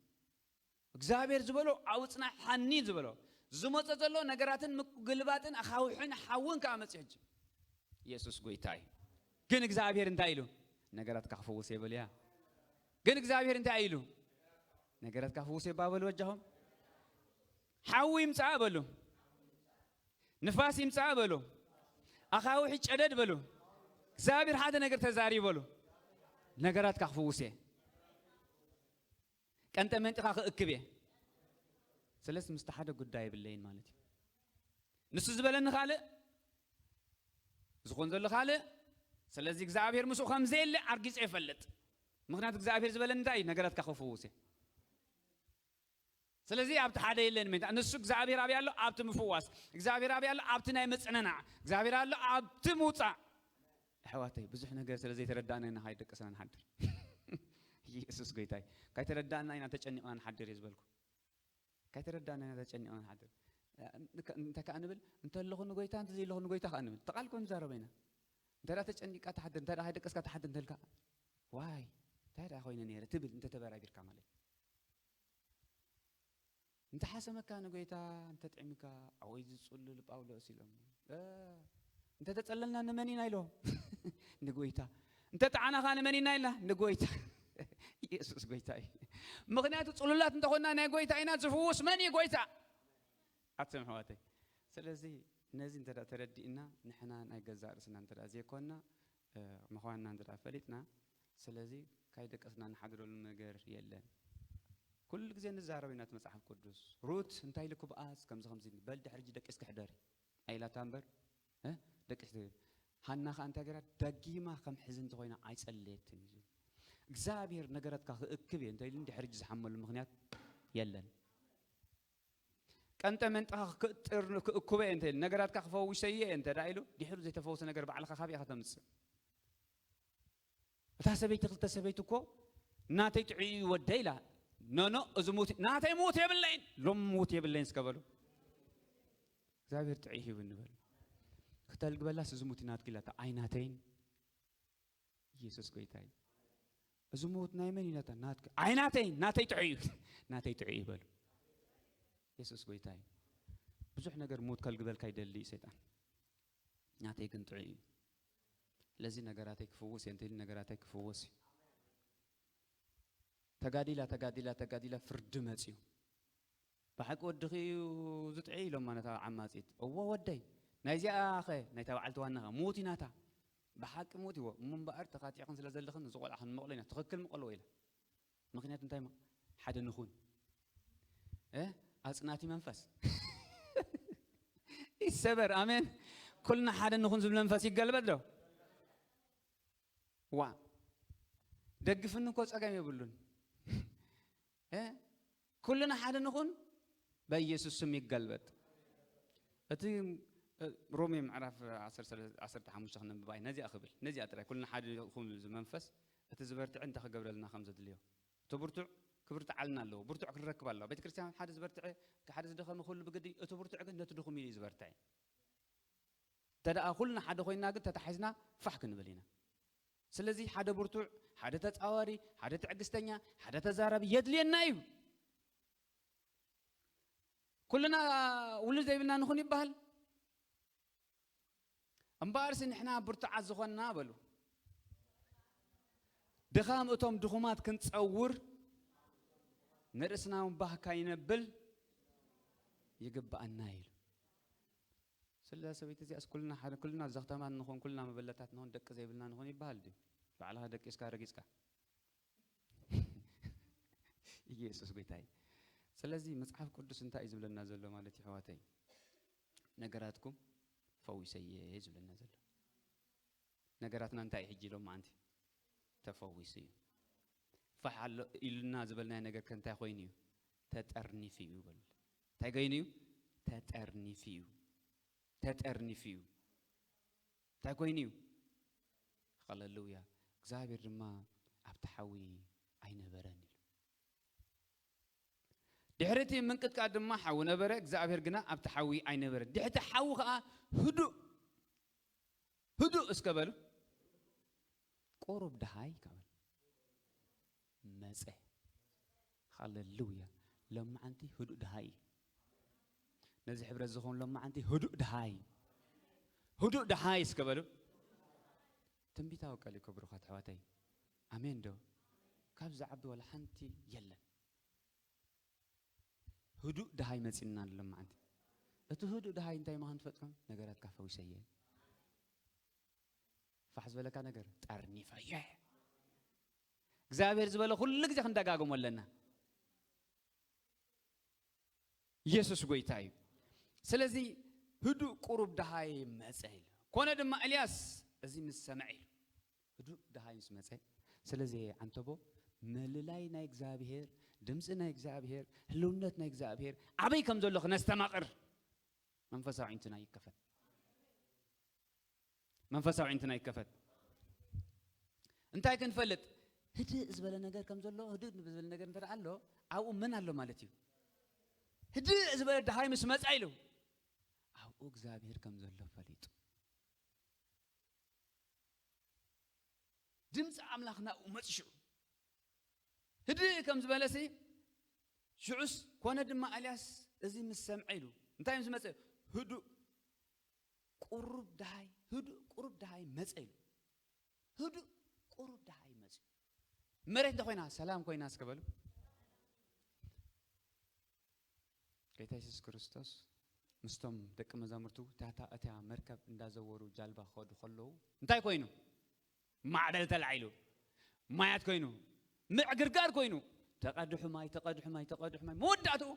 እግዚኣብሔር ዝበሎ ኣብኡ ጽናሕ ሓኒ ዝበሎ። ዝመጸ ዘሎ ነገራትን ምግልባጥን ኣኻውሕን ሓውን ከኣ መጽዩ ሕጂ። ኢየሱስ ጎይታ እዩ። ግን እግዚኣብሔር እንታይ ኢሉ? ነገራትካ ክፍውስ እየ በሉ እያ። ግን እግዚኣብሔር እንታይ ኢሉ? ነገራትካ ክፍውስ እየ እባ በሉ በጃኹም። ሓዊ ይምጻእ በሉ። ንፋስ ይምጻእ በሉ። ኣኻውሕ ይጨደድ በሉ። እግዚኣብሔር ሓደ ነገር ተዛሪቡ በሉ። ነገራትካ ክፍውስ እየ። ቀንጠ መንጢኻ ክእክብ እየ። ስለዚ ምስቲ ሓደ ጉዳይ የብለይን ማለት እዩ። ንሱ ዝበለኒ ካልእ፣ ዝኾን ዘሎ ካልእ። ስለዚ እግዚኣብሔር ምስኡ ከም ዘየለ ኣርጊጸ ይፈልጥ። ምኽንያቱ እግዚኣብሔር ዝበለኒ እንታይ እዩ? ነገራትካ ክፍውስ እየ። ስለዚ ኣብቲ ሓደ የለን ሜንታ። ንሱ እግዚኣብሔር ኣብያ ኣሎ ኣብቲ ምፍዋስ። እግዚኣብሔር ኣብያ ኣሎ ኣብቲ ናይ ምጽንናዕ። እግዚኣብሔር ኣሎ ኣብቲ ምውጻእ። ኣሕዋተይ፣ ብዙሕ ነገር ስለ ዘይተረዳእና ኢና ካይደቀስና ንሓድር። ኢየሱስ ጎይታይ። ካይተረዳእና ኢና ተጨኒቕና ንሓድር እየ ዝበልኩ። ካይተረዳእና ኢና ተጨኒቕና ንሓድር። እንተ ከኣ ንብል፣ እንተ ኣለኹ ንጎይታ፣ እንተ ዘይለኹ ንጎይታ ከኣ ንብል። ተቓል ኮን ንዛረበ ኢና። እንተ ደኣ ተጨኒቕካ ትሓድር፣ እንተ ደኣ ሃይደቀስካ ትሓድር እንተልካ፣ ዋይ፣ እንታይ ደኣ ኮይነ ነይረ ትብል እንተ ተበራቢርካ ማለት። እንተ ሓሰመካ ንጎይታ፣ እንተ ጥዕምካ፣ ኣወይ ዝጽሉል ጳውሎስ ኢሎም። እ፣ እንተ ተጸለልና ንመን ኢና ኢሎም? ንጎይታ። እንተ ጠዓናኻ ንመን ኢና ኢልና? ንጎይታ። ኢየሱስ ጎይታ እዩ። ምኽንያቱ ጽሉላት እንተኾንና ናይ ጎይታ ኢና፣ ዝፍውስ መን እዩ? ጎይታ። ኣትም ኣሕዋተይ። ስለዚ ነዚ እንተ ደኣ ተረዲእና፣ ንሕና ናይ ገዛእ ርእስና እንተ ደኣ ዘይኮንና፣ እ፣ ምዃንና እንተ ደኣ ፈሊጥና፣ ስለዚ ካይደቀስና ንሓድረሉ ነገር የለን። ኩሉ ግዜ ንዛረብ ኢና እቲ መጽሓፍ ቅዱስ። ሩት እንታይ ኢሉ ክብኣስ ከምዚ ከምዚ፣ በል ድሕሪ ሕጂ ደቂስኪ ሕደሪ ኣይላታ እምበር፣ እ፣ ደቂስ፣ ሃና ከኣ እንታይ ገይራ? ደጊማ ከም ሕዝንቲ ኮይና ኣይጸለየትን እዩ ዝብል። እግዚኣብሔር ነገራትካ ክእክብ እየ እንተ ኢሉ ድሕሪ ሕጂ ዝሓመሉ ምኽንያት የለን። ቀንጠ መንጠኻ ክእጥር-፣ ክእክቦ እየ እንተ ኢሉ፣ ነገራትካ ክፈውሰዮ እየ እንተ ደኣ ኢሉ፣ ድሕሪ ዘይተፈውሰ ነገር ባዕልኻ ካበይ ኢኻ ተምጽእ? እታ ሰበይቲ ክልተ ሰበይቲ እኮ ናተይ ጥዑይ እዩ ወደይ ኢላ። ኖኖ፣ እዚ ምዉት፣ ናተይ ምዉት የብለይን፣ ሎም ምዉት የብለይን እስከ በሉ። እግዚኣብሔር ጥዑይ ሂቡኒ በሉ። ክተልግበላስ እዚ ምዉት ናትኪ ኢላታ፣ ኣይ ናተይን። ኢየሱስ ጎይታ እዩ። እዚ ምዉት ናይ መን እዩ ናታ? ናትኪ። ኣይ ናተይን፣ ናተይ ጥዑይ እዩ። ናተይ ጥዑይ እዩ በሉ። ኢየሱስ ጎይታ እዩ። ብዙሕ ነገር ምዉት ከልግበልካ ይደሊ እዩ ሰይጣን። ናተይ ግን ጥዑይ እዩ። ስለዚ ነገራተይ ክፍውስ እየ እንተ ኢሉ ነገራተይ ክፍውስ እዩ። ተጋዲላ፣ ተጋዲላ፣ ተጋዲላ ፍርዲ መጽዩ። ብሓቂ ወድኺ እዩ ዝጥዒ ኢሎማ ነታ ዓማጺት። እወ ወደይ፣ ናይዚኣ ኸ፣ ናይታ በዓልቲ ዋና ኸ፣ ምዉት እዩ ናታ። ብሓቂ ምዉት እዩ። እሞ እምበኣር ተኻቲዕክን ስለ ዘለኽን እዚ ቆልዓ ክንመቕሎ ኢና፣ ትኽክል ምቐልዎ ኢላ። ምኽንያቱ እንታይ እሞ? ሓደ ንኹን። እ? ኣጽናቲ መንፈስ። ይሰበር፣ ኣሜን። ኩልና ሓደ ንኹን ዝብል መንፈስ ይገልበጥ ዶ? ዋ። ደግፍኒ እኮ ጸገም የብሉን። እ? ኩልና ሓደ ንኹን፣ በኢየሱስ ስም ይገልበጥ። እቲ፣ እ፣ ሮሜ ምዕራፍ ዓሰርተ፣ ዓሰርተ ሓሙሽተ ክነንብባ ኢና። ነዚኣ ክብል፣ ነዚኣ ጥራይ፣ ኩልና ሓደ ንኹን ዝብል መንፈስ፣ እቲ ዝበርትዐ እንታይ ክገብረልና ከም ዘድልዮ። እቲ ብርቱዕ ክብርትዓልና ኣለዎ። ብርቱዕ ክንረክብ ኣለዎ። ቤተ ክርስቲያን ሓደ ዝበርትዐ፣ ሓደ ዝደኸመ ኩሉ ብግዲ፣ እቲ ብርቱዕ ግን ነቲ ድኹም ኢሉ እዩ ዝበርትዐ። እንተ ደኣ ኩልና ሓደ ኮይንና ግን ተታሒዝና ፋሕ ክንብል ኢና። ስለዚ ሓደ ብርቱዕ፣ ሓደ ተጻዋሪ፣ ሓደ ትዕግስተኛ፣ ሓደ ተዛራቢ የድልየና እዩ። ኩልና ውሉድ ዘይብልና ንኹን ይበሃል። እምበኣርሲ ንሕና ብርቱዓት ዝኾንና በሉ። ድኻም እቶም ድኹማት ክንጸውር ንርእስና እውን ባህ ካይነብል ይግብኣና ኢሉ። ስለ ሰበይቲ እዚኣስ ኩልና ሓደ፣ ኩልና ዘኽተማት ንኹን፣ ኩልና መበለታት ንኹን፣ ደቂ ዘይብልና ንኹን ይበሃል ድዩ? ባዕልኻ ደቂስካ ረጊጽካ። ኢየሱስ ጎይታ እዩ። ስለዚ መጽሓፍ ቅዱስ እንታይ እዩ ዝብለና ዘሎ ማለት እዩ ኣሕዋተይ? ነገራትኩም ፈዊሰ እየ እዩ ዝብለና ዘሎ። ነገራትና እንታይ እዩ ሕጂ ኢሎም መዓንቲ? ተፈዊሱ እዩ። ፋሕ ኣሎ ኢሉና ዝበልናዮ ነገር ከ እንታይ ኮይኑ እዩ? ተጠርኒፉ እዩ በሉ። እንታይ ኮይኑ እዩ? ተጠርኒፉ እዩ። ተጠርኒፉ እዩ። እንታይ ኮይኑ እዩ? ሃሌሉያ። እግዚኣብሔር ድማ ኣብቲ ሓዊ ኣይነበረን ኢሉ። ድሕሪ እቲ ምንቅጥቃጥ ድማ ሓዊ ነበረ፣ እግዚኣብሔር ግና ኣብቲ ሓዊ ኣይነበረን። ድሕሪ እቲ ሓዊ ኸዓ ህዱእ፣ ህዱእ እስከ በሉ። ቁሩብ ደሃይ ከ በሉ። መጸ። ሃሌሉያ። ሎማዓንቲ ህዱእ ደሃይ እዩ። ነዚ ሕብረት ዝኾኑ ሎማዓንቲ ህዱእ ደሃይ። ህዱእ ደሃይ እስከ በሉ። ትንቢታዊ ቃል እዩ፣ ክቡራት ኣሕዋተይ። ኣሜን ዶ? ካብ ዝዓቢ ዋላ ሓንቲ የለን። ህዱእ ደሃይ መጺና ኣሎ መዓንቲ። እቲ ህዱእ ደሃይ እንታይ ምዃን ትፈልጥኩም? ነገራትካ ፈዊሰየ። ፋሕ ዝበለካ ነገር ጠርኒፈየ። እግዚኣብሔር ዝበሎ ኩሉ ግዜ ክንደጋግሞ ኣለና። ኢየሱስ ጎይታ እዩ። ስለዚ ህዱእ ቁሩብ ደሃይ መጸ ኢሉ። ኮነ ድማ ኤልያስ እዚ ምስ ሰምዐ ኢሉ። ህዱእ ደሃይ ምስ መጸ፣ ስለዚ ዓንተቦ ምልላይ ናይ እግዚኣብሔር፣ ድምፂ ናይ እግዚኣብሔር፣ ህልውነት ናይ እግዚኣብሔር ኣበይ ከም ዘሎ ክነስተማቕር መንፈሳዊ ዒንትና ይከፈት። መንፈሳዊ ዒንትና ይከፈት። እንታይ ክንፈልጥ? ህድእ ዝበለ ነገር ከም ዘሎ፣ ህድእ ዝበለ ነገር እንተ ደኣ ኣሎ፣ ኣብኡ መን ኣሎ ማለት እዩ? ህድእ ዝበለ ደሃይ ምስ መጻ ኢሉ፣ ኣብኡ እግዚኣብሔር ከም ዘሎ ፈሊጡ። ድምፂ ኣምላኽ ናብኡ መፂ። ሽዑ ህድእ ከም ዝበለሲ፣ ሽዑስ ኮነ ድማ ኤልያስ እዚ ምስ ሰምዐ ኢሉ፣ እንታይ ምስ መፀ? ህዱእ ቁሩብ ደሃይ፣ ህዱእ ቁሩብ ደሃይ መፀ ኢሉ። ህዱእ ቁሩብ ደሃይ መፀ። መሬት እንተ ኮይና፣ ሰላም ኮይና እስከ በሉ። ጌታ የሱስ ክርስቶስ ምስቶም ደቂ መዛሙርቱ ታታ እታ መርከብ እንዳዘወሩ ጃልባ ክኸዱ ከለዉ እንታይ ኮይኑ? ማዕበል ተላዒሉ፣ ማያት ኮይኑ፣ ምዕግርጋር ኮይኑ፣ ተቐድሑ ማይ፣ ተቐድሑ ማይ፣ ተቐድሑ ማይ። መወዳእትኡ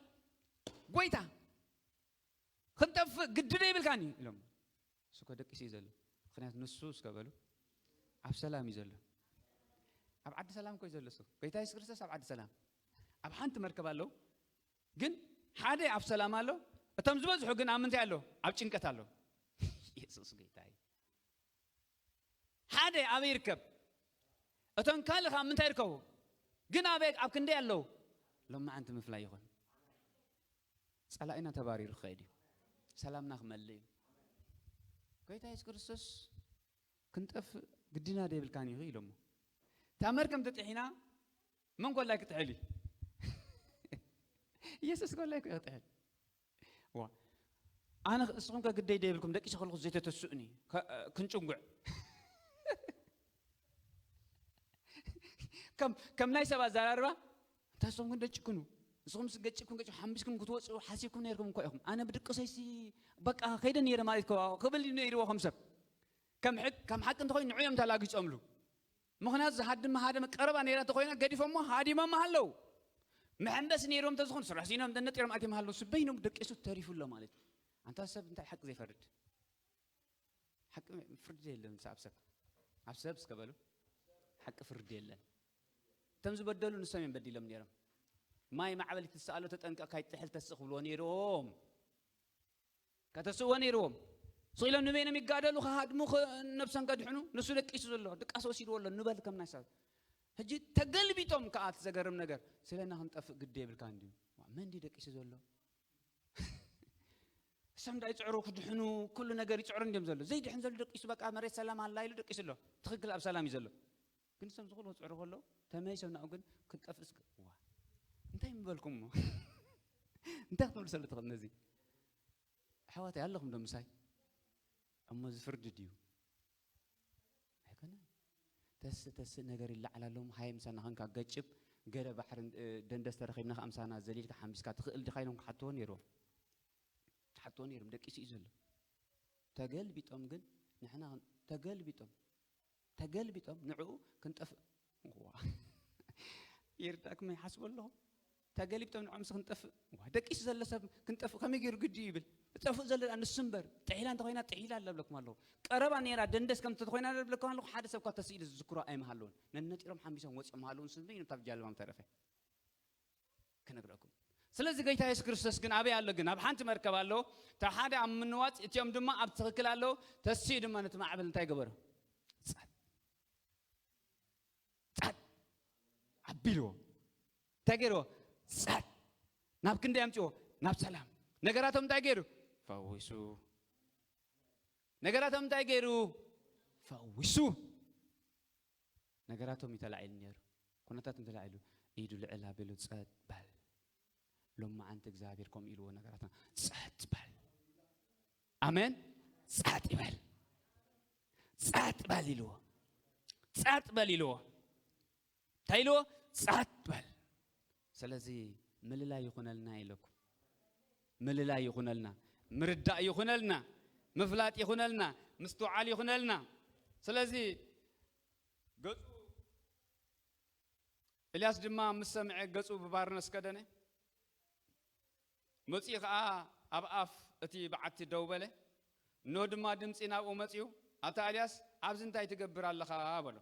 ጎይታ ክንጠፍእ ግዲ ዶ ይብልካኒ ኢሎም። እሱ እኮ ደቂሱ እዩ ዘሎ። ምኽንያቱ ንሱ እስከ በሉ ኣብ ሰላም እዩ ዘሎ። ኣብ ዓዲ ሰላም እኮ እዩ ዘሎ እሱ። ጎይታ የሱስ ክርስቶስ ኣብ ዓዲ ሰላም ኣብ ሓንቲ መርከብ ኣለዉ። ግን ሓደ ኣብ ሰላም ኣሎ፣ እቶም ዝበዝሑ ግን ኣብ ምንታይ ኣሎ? ኣብ ጭንቀት ኣሎ። የሱስ ጎይታ እዩ። ሓደ ኣበይ ይርከብ? እቶም ካልእ ኣብ ምንታይ ይርከቡ? ግን ኣበይ ኣብ ክንደይ ኣለዉ? ሎማዓንቲ ምፍላይ ይኹን። ጸላኢና ተባሪሩ ክኸይድ እዩ። ሰላምና ክመልእ እዩ። ጎይታ የሱስ ክርስቶስ ክንጠፍእ ግድና ዶ የብልካን ኢኺ ኢሎሞ። እታ መርከብ ተጥሒና መን ኮላይ ክጥሕል እዩ? ኢየሱስ ኮላይ ክጥሕል። ዋ ኣነ ንስኹም ከ ግደይ ዶ የብልኩም ደቂሰ ከለኹ ዘይተተስኡኒ ከ- ክንጭንጉዕ ከም ከም ናይ ሰብ ኣዘራርባ እንታይ ንስኹም ግን ደጭክኑ ንስኹም ስ ገጭኩም ገጭ ሓምቢስኩም ክትወፅኡ ሓሲብኩም ነይርኩም እኮ ኢኹም ኣነ ብድቅሰይሲ በቃ ከይደ ነይረ ማለት ከ ክብል እዩ ነይርዎ ከም ሰብ ከም ሕግ ከም ሓቂ እንተኮይኑ ንዑ እዮም ተላጊፆምሉ ምኽንያቱ ዝሃድም ሃደመ ቀረባ ነይራ እንተኮይና ገዲፎሞ ሃዲሞም ኣለዉ መሐንበሲ ነይሮም እንተዝኾኑ ስራሕ ሲኖም ደነጢሮም ኣትዮም ኣለዉ ስበይኖም ደቂሱ ተሪፉ ኣሎ ማለት እዩ ኣንታ ሰብ እንታይ ሓቂ ዘይፈርድ ሓቂ ፍርዲ የለን ኣብ ሰብ ኣብ ሰብ እስከ በሉ ሓቂ ፍርዲ የለን እቶም ዝበደሉ ንሶም እዮም በዲሎም ነይሮም ማይ ማዕበል ክትስኣሎ ተጠንቀቕ ካይትጥሕል ተስእ ክብልዎ ነይሮም ከተስእዎ ነይርዎም ስኢሎም ንበይኖም ይጋደሉ ክሃድሙ ነብሶም ከድሕኑ ንሱ ደቂሱ ዘሎ ድቃስ ወሲድዎ ኣሎ ንበል ከም ናይ ሰብ ሕጂ ተገልቢጦም ከዓ እቲ ዘገርም ነገር ስለና ክንጠፍእ ግዲ የብልካ እንድዩ መን ድዩ ደቂሱ ዘሎ እሶም ዳ ይፅዕሩ ክድሕኑ ኩሉ ነገር ይፅዕሩ እንድዮም ዘሎ ዘይድሕን ዘሎ ደቂሱ በቃ መሬት ሰላም ኣላ ኢሉ ደቂሱ ኣሎ ትኽክል ኣብ ሰላም እዩ ዘሎ ግን እሶም ዝኽሉ ክፅዕሩ ከለዉ ተመይሶም ናብኡ ግን ክንጠፍእ እስከ ዋ እንታይ ምበልኩም እሞ እንታይ ክትመልሰሉ ትኽእል ነዚ ኣሕዋተይ ኣለኹም ዶ ምሳይ እሞ እዚ ፍርዲ ድዩ ኣይኮነ ተስእ ተስእ ነገር ይለዓል ኣለዎም ሃይ ምሳና ኸንካ ገጭብ ገለ ባሕሪ ደንደስ ተረኺብና ከዓ ምሳና ዘሊልካ ሓምቢስካ ትኽእል ዲኻ ኢሎም ክሓትዎ ነይርዎም ክሓትዎ ነይሮም ደቂሱ እዩ ዘሎ ተገልቢጦም ግን ንሕና ተገልቢጦም ተገልቢጦም ንዕኡ ክንጠፍእ ዋ ይርዳእኩም ይሓስቡ ኣለኹም ተገልቢጦም ንዕኦም ክንጠፍእ ዋ ደቂሱ ዘሎ ሰብ ክንጠፍእ ከመይ ገይሩ ግዲ ይብል እጠፍእ ዘሎ ንሱ እምበር ጥሒላ እንተኮይና ጥሒላ ኣለብለኩም ኣለኹ ቀረባ ነይራ ደንደስ ከም ተኮይና ለብለኩም ኣለኹ ሓደ ሰብ ኳ ተስኢሉ ዝዝክሮ ኣይምሃለውን ነነጢሮም ሓምቢሶም ወፂኦም ሃለውን ስበይ ነብታ ጃልባ ምተረፈ ክነግረኩም ስለዚ ጎይታ የሱስ ክርስቶስ ግን ኣበይ ኣሎ ግን ኣብ ሓንቲ መርከብ ኣሎ እታ ሓደ ኣብ ምንዋፅ እቲኦም ድማ ኣብ ትኽክል ኣለዉ ተስኡ ድማ ነቲ ማዕበል እንታይ ገበሮ ጸጥ ጸጥ ኣቢልዎ እንታይ ገይርዎ ጸጥ ናብ ክንደይ ኣምፅዎ ናብ ሰላም ነገራቶም እንታይ ገይሩ ፈዊሱ ነገራቶም እንታይ ገይሩ ፈዊሱ ነገራቶም እዩ ተላዒሉ ነይሩ ኩነታት እንተላዒሉ ኢዱ ልዕል ኣቢሉ ጸጥ በል ሎማዓንቲ እግዚኣብሔር ከምኡ ኢልዎ ነገራትና ጸጥ በል ኣሜን ጸጥ ይበል ጸጥ በል ኢልዎ ጸጥ በል ኢልዎ እንታይ ኢልዎ ጸጥ በል ስለዚ ምልላይ ይኹነልና ኢለኩም ምልላይ ይኹነልና ምርዳእ ይኹነልና ምፍላጥ ይኹነልና ምስትውዓል ይኹነልና ስለዚ ገጹ ኤልያስ ድማ ምስ ሰምዐ ገጹ ብባርነት ከደነ መጺኡ ኸኣ ኣብ ኣፍ እቲ በዓቲ ደው በለ ኖህ ድማ ድምጺ ናብኡ መጺኡ ኣታ ኤልያስ ኣብዚ እንታይ ትገብር ኣለኻ በሎ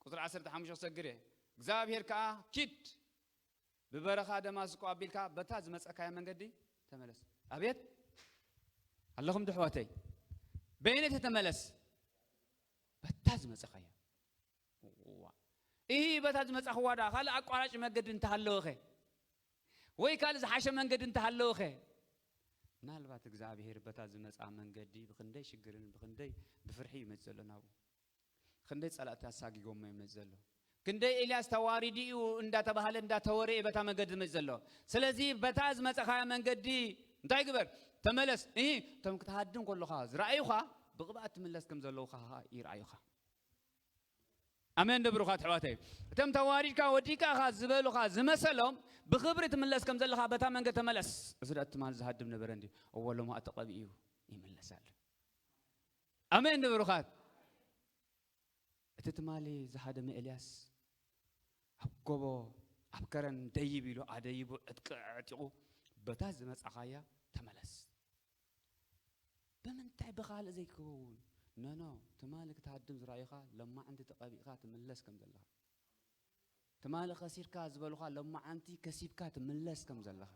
ቁፅሪ ዓሰርተ ሓሙሽተ ክሰግር እየ እግዚኣብሔር ከዓ ኪድ ብበረኻ ደማስቆ ኣቢልካ በታ ዝመፀካያ መንገዲ ተመለስ ኣቤት ኣለኹም ድሕዋተይ በየነተ ተመለስ በታ ዝመፀኻያ እዋ፣ እሂ፣ በታ ዝመጻኽዋ ደኣ ካልእ ኣቋራጭ መገዲ እንተሃለወኸ፣ ወይ ካልእ ዝሓሸ መንገዲ እንተሃለወኸ፣ ምናልባት እግዚኣብሔር በታ ዝመጻ መንገዲ ብኽንደይ ሽግርን ብኽንደይ ብፍርሒ እዩ መጽእ ዘሎ ናብኡ። ክንደይ ጸላእቲ ኣሳጊጎሞ እዩ መጽእ ዘሎ። ክንደይ ኤልያስ ተዋሪዱ እዩ እንዳተባህለ እንዳተወረ እዩ በታ መንገዲ ዝመጽእ ዘሎ። ስለዚ በታ ዝመጻኻያ መንገዲ እንታይ ግበር? ተመለስ። እሂ፣ እቶም ክትሃድም ከለኻ ዝረኣዩኻ ብቕብኣት ትምለስ ከም ዘለውኻ ይረኣዩኻ። ኣሜን ዶ ብሩኻት ኣሕዋተይ? እቶም ተዋሪድካ ወዲእካ ኢኻ ዝበሉኻ ዝመሰሎም ብኽብሪ ትምለስ ከም ዘለኻ በታ መንገዲ ተመለስ። እዚ ደኣ ትማል ዝሃድም ነበረ እንዲ እወ ሎማ ተቐቢኡ እዩ ይምለስ ኣሎ። ኣሜን ዶ ብሩኻት? እቲ ትማሊ ዝሃደመ ኤልያስ ኣብ ጎቦ ኣብ ከረን ደይብ ኢሉ ኣደይቡ ዕጥቂ ኣዕጢቑ በታ ዝመጻኻያ ተመለስ። ብምንታይ ብኻልእ ዘይክኸውን? ኖኖ፣ ትማሊ ክትሃድም ዝረኣዩኻ፣ ለማዕንቲ ተቐቢእካ ትምለስ ከም ዘለኻ። ትማሊ ከሲርካ ዝበሉኻ፣ ለማዓንቲ ከሲብካ ትምለስ ከም ዘለኻ።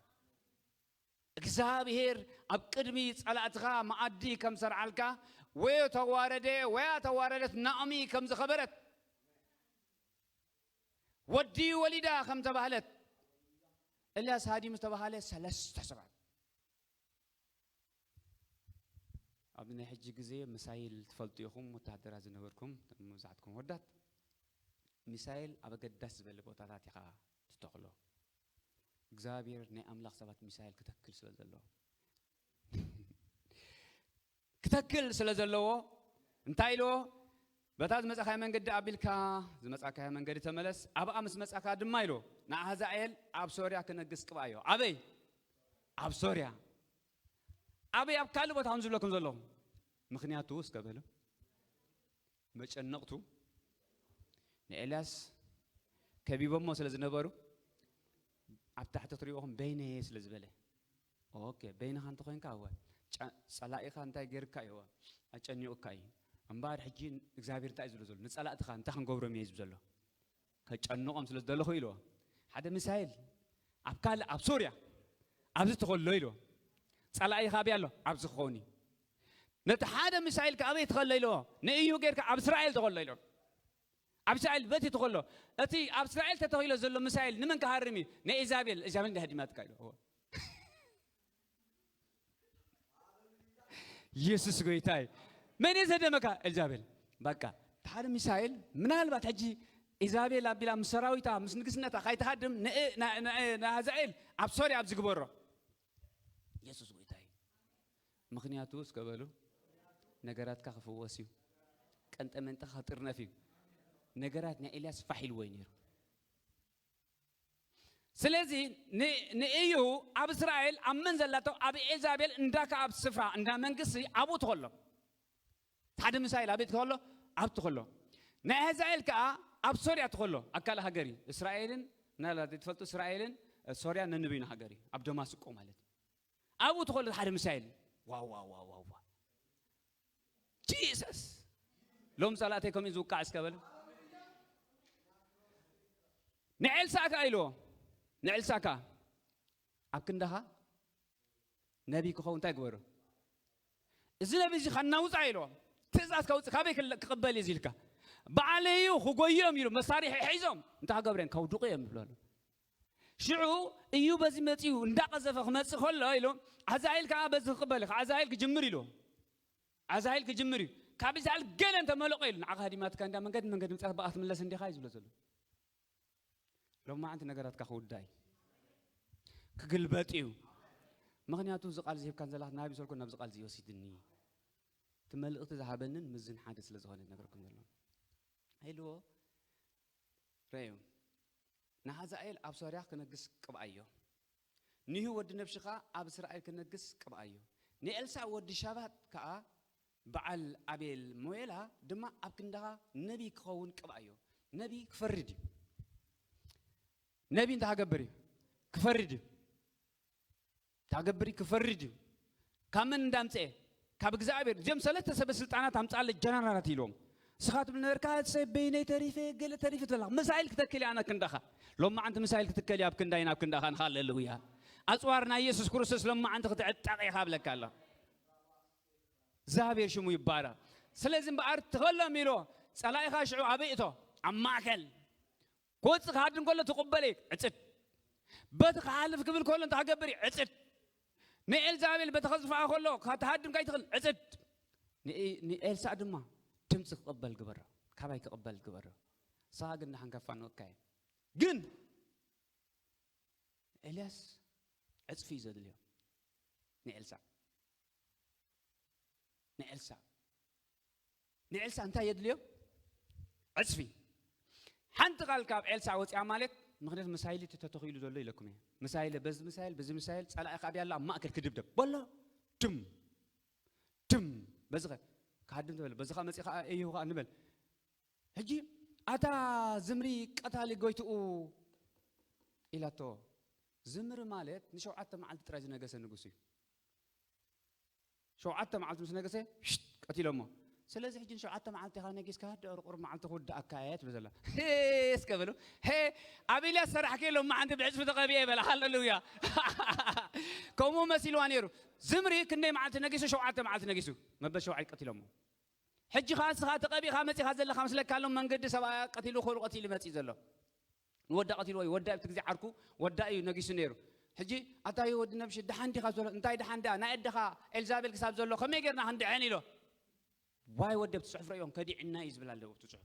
እግዚኣብሔር ኣብ ቅድሚ ጸላእትኻ መኣዲ ከም ሰርዓልካ፣ ወዮ ተዋረደ፣ ወያ ተዋረደት ናኦሚ ከም ዝኸበረት፣ ወዲ ወሊዳ ከም ተባህለት፣ ኤልያስ ሃዲሙ ዝተባህለ ሰለስተ ሰባት። ኣብ ናይ ሕጂ ግዜ ሚሳይል ትፈልጡ ኢኹም፣ ወታደራት ዝነበርኩም መብዛሕትኩም ወዳት። ሚሳይል ኣብ ኣገዳሲ ዝበለ ቦታታት ኢኻ ትተኽሎ። እግዚኣብሔር ናይ ኣምላኽ ሰባት ሚሳይል ክተክል ስለ ዘለዎ፣ ክተክል ስለ ዘለዎ እንታይ ኢልዎ? በታ ዝመጻኻዮ መንገዲ ኣቢልካ ዝመጻካዮ መንገዲ ተመለስ፣ ኣብኣ ምስ መጻካ ድማ ኢልዎ፣ ንኣሕዛኤል ኣብ ሶርያ ክነግስ ቅብኣዮ። ኣበይ? ኣብ ሶርያ። ኣበይ? ኣብ ካልእ ቦታ ከም ዝብለኩም ዘለኹ። ምኽንያቱ እስከ በሉ፣ መጨነቕቱ ንኤልያስ ከቢቦሞ ስለ ዝነበሩ፣ ኣብ ታሕቲ ክትሪእኹም በይነየ ስለ ዝበለ። ኦኬ፣ በይንኻ እንተኾይንካ እወ፣ ጨ-፣ ጸላኢኻ እንታይ ጌርካ እዩ? እወ፣ ኣጨኒቑካ እዩ። እምበኣር ሕጂ እግዚኣብሔር እንታይ እዩ ዝብሎ ዘሎ? ንጸላእትኻ እንታይ ክንገብሮም እየ ዝብል ዘሎ? ከጨንቖም ስለ ዝደለኹ ኢልዎ። ሓደ ሚሳይል ኣብ ካልእ፣ ኣብ ሶርያ፣ ኣብዚ ተኸሎ ኢልዎ። ጸላኢኻ ኣበይ ኣሎ? ኣብዚ ክኸውን እዩ። ነቲ ሓደ ሚሳይል ከ ኣበይ ተኸሎ ኢልዎ? ንእዩ ጌርካ ኣብ እስራኤል ተኸሎ ኢልዎ። ኣብ እስራኤል በቲ ተኸሎ። እቲ ኣብ እስራኤል ተተኺሎ ዘሎ ሚሳይል ንመን ክሃርም እዩ? ንኢዛቤል። ኢዛቤል እንዲያ ሃዲማትካ ኢልዎ። ኢየሱስ ጎይታ እዩ። መን እዩ ዘደመካ? ኤልዛቤል። በቃ፣ እቲ ሓደ ሚሳኤል ምናልባት ሕጂ ኢዛቤል ኣቢላ ምስ ሰራዊታ ምስ ንግስነታ ካይትሃድም ን-፣ ን-፣ ን-፣ ንኣዛኤል ኣብ ሶርያ ኣብ ዝግበሮ። ኢየሱስ ጎይታ እዩ። ምኽንያቱ እስከ በሉ፣ ነገራትካ ክፍወስ እዩ። ቀንጠመንጥኻ ክጥርነፍ እዩ። ነገራት ናይ ኤልያስ ፋሕ ኢልዎ እዩ ነይሩ። ስለዚ ን-፣ ንእዩ ኣብ እስራኤል ኣብ መን ዘላቶ ኣብ ኤዛቤል እንዳ ከኣብ ስፍራ እንዳ መንግስቲ ኣብኡ ትኸሎ። ሓደ ሚሳኤል ኣበይ ትኸሎ? ኣብ ትኸሎ። ናይ ኤዛኤል ከኣ ኣብ ሶርያ ትኸሎ። ኣብ ካልእ ሃገር እዩ። እስራኤልን፣ ምናልባት ዘይትፈልጡ፣ እስራኤልን፣ እ፣ ሶርያን ነንበይኑ ሃገር እዩ። ኣብ ደማስቆ ማለት እዩ። ኣብኡ ትኸሎ ሓደ ሚሳኤል። ዋው፣ ዋው፣ ዋው፣ ዋው፣ ዋው። ጂሰስ። ሎም ጸላእተይ ከምኡ ዝውቃዕ እስከ በል። ንኤልሳዕ ከኣ ኢልዎ። ንኤልሳዕ ከኣ፣ ኣብ ክንዳኻ ነቢይ ክኸውን እንታይ ግበሮ? እዚ ነቢይ እዚ ከናውጻ ኢልዎ። ትእዛዝ ከውጽእ ካበይ ክለ-፣ ክቕበል እዩ ኢልካ? ባዕለይ እዩ ክጎዮም ኢሉ መሳርሒ ሒዞም። እንታይ ክገብረን? ከውድቑ እዮም ይብሉ ኣለዉ። ሽዑ እዩ በዚ መጺኡ እንዳቐዘፈ ክመጽእ ከሎ ኢሉ፣ ኣዛኤል ከኣ በዚ ክቕበል፣ ኣዛኤል ክጅምር ኢሉ። ኣዛኤል ክጅምር እዩ። ካብ ኣዛኤል ገለ እንተመለቆ ኢሉ፣ ንዓኻ ሃዲማትካ እንዳ መንገዲ፣ መንገዲ ምጽኣት ብኣ ክትምለስ እንዲኻ እዩ ዝብሎ ዘሎ። ሎማዓንቲ ነገራትካ ክውዳእ እዩ። ክግልበጥ እዩ። ምኽንያቱ እዚ ቃል ዝሂብካን ዘለኻ ናብ ይሰልኮ ናብዚ ቃል እዚ ይወስድኒ። እቲ መልእኽቲ ዝሃበንን ምዝን ሓደ ስለ ዝኾነ ነገርኩም ዘሎ። ኢልዎ፣ ረእዩ። ንሃዛኤል ኣብ ሶርያ ክነግስ ቅብኣዮ። ንይሁ ወዲ ነብሽኻ ኣብ እስራኤል ክነግስ ቅብኣዮ። ንኤልሳዕ ወዲ ሻፋጥ ከኣ በዓል ኣቤል ሞየላ ድማ ኣብ ክንዳኻ ነቢይ ክኸውን ቅብኣዮ። ነቢይ ክፈርድ እዩ። ነቢይ እንታይ ክገብር እዩ? ክፈርድ እዩ። እንታይ ክገብር እዩ? ክፈርድ እዩ። ካብ መን እንዳምጽኤ? ካብ እግዚኣብሔር። እዚኦም ሰለስተ ሰበ ስልጣናት ኣምጻለ ጀነራላት ኢሎም። ንስኻ ትብል ነበርካ፣ "ሰብ በይነይ ተሪፈ፣ ገለ ተሪፈ" ትብላ። ሚሳይል ክተክል እያ ኣነ ክንዳኻ። ሎማዓንቲ ሚሳይል ክትከል እያ ኣብ ክንዳይን ኣብ ክንዳኻን። ሃሌሉያ። ኣጽዋር ናይ ኢየሱስ ክርስቶስ ሎማዓንቲ ክትዕጠቕ ኢኻ እብለካ ኣሎ። እግዚኣብሔር ሽሙ ይባረኽ። ስለዚ እምበኣር ትኸሎም ኢሎ፣ ጸላኢኻ ሽዑ ኣበይ እቶ? ኣብ ማእከል ክወፅእ ክሃድም ከሎ ትቕበል እየ፣ ዕፅድ። በቲ ክሓልፍ ክብል ከሎ እንታይ ክገብር እዩ? ዕፅድ። ንኤልዛቤል በቲ ከዝፍኣ ከሎ ክትሃድም ከይትኽእል፣ ዕፅድ። ንኤ-፣ ንኤልሳዕ ድማ ድምፂ ክቕበል ግበሮ፣ ካባይ ክቕበል ግበሮ። ንስኻ ግን ንሓንከፋ ንወካየ። ግን ኤልያስ ዕፅፊ እዩ ዘድልዮ ንኤልሳዕ። ንኤልሳዕ ንኤልሳዕ እንታይ የድልዮ? ዕፅፊ። ሓንቲ ቃል ካብ ኤልሳዕ ወፂኣ ማለት፣ ምክንያቱ ምሳይል እቲ ተተኺሉ ዘሎ ኢለኩም እየ። ምሳይል በዚ ምሳይል በዚ ምሳይል ጸላኢ ካብ ያለ ኣብ ማእከል ክድብደብ በሎ። ድም ድም በዚ ኸ ክሃድም ተበለ። በዚ ኸ መፂ ኸዓ እዩ ኸዓ ንበል። ሕጂ ኣታ ዝምሪ ቀታሊ ጎይትኡ ኢላቶ። ዝምሪ ማለት ንሸውዓተ መዓልቲ ጥራይ ዝነገሰ ንጉስ እዩ። ሸውዓተ መዓልቲ ምስ ነገሰ ሽት ቀቲሎሞ። ስለዚ ሕጂ ንሸውዓተ መዓልቲ ኢኻ ነጊስካ፣ ደቕርቑር መዓልቲ ክውድኣካ እየ ትብል ዘላ። ሄ እስከ በሉ። ሄ ኣብ ኢልያስ ሰራሕከ ኢሎም መዓንቲ ብዕፅፊ ተቐቢኤ በላ። ሃሌሉያ። ከምኡ መሲልዋ ነይሩ። ዝምሪ ክንደይ መዓልቲ ነጊሱ? ሸውዓተ መዓልቲ ነጊሱ። መበል ሸውዓይ ቀቲሎሞ። ሕጂ ኸዓ ንስኻ ተቐቢእኻ መፂኻ ዘለኻ መስለካ ኣሎ። መንገዲ ሰብኣያ ቀቲሉ፣ ኮሉ ቀቲሉ መፂእ ዘሎ። ንወዳ ቀቲልዎ እዩ። ወዳ ኣብቲ ግዜ ዓርኩ ወዳ እዩ ነጊሱ ነይሩ። ሕጂ ኣታዮ ወዲ ነብሺ ደሓን ዲኻ ዘሎ? እንታይ ደሓን ደኣ? ናይ ኣደኻ ኤልዛቤል ክሳብ ዘሎ ከመይ ጌርና ክንድዐን ኢሎ። ዋይ ወዲ ኣብቲ ጽሑፍ ረእዮም ከዲዕና እዩ ዝብል ኣሎ ኣብቲ ጽሑፍ።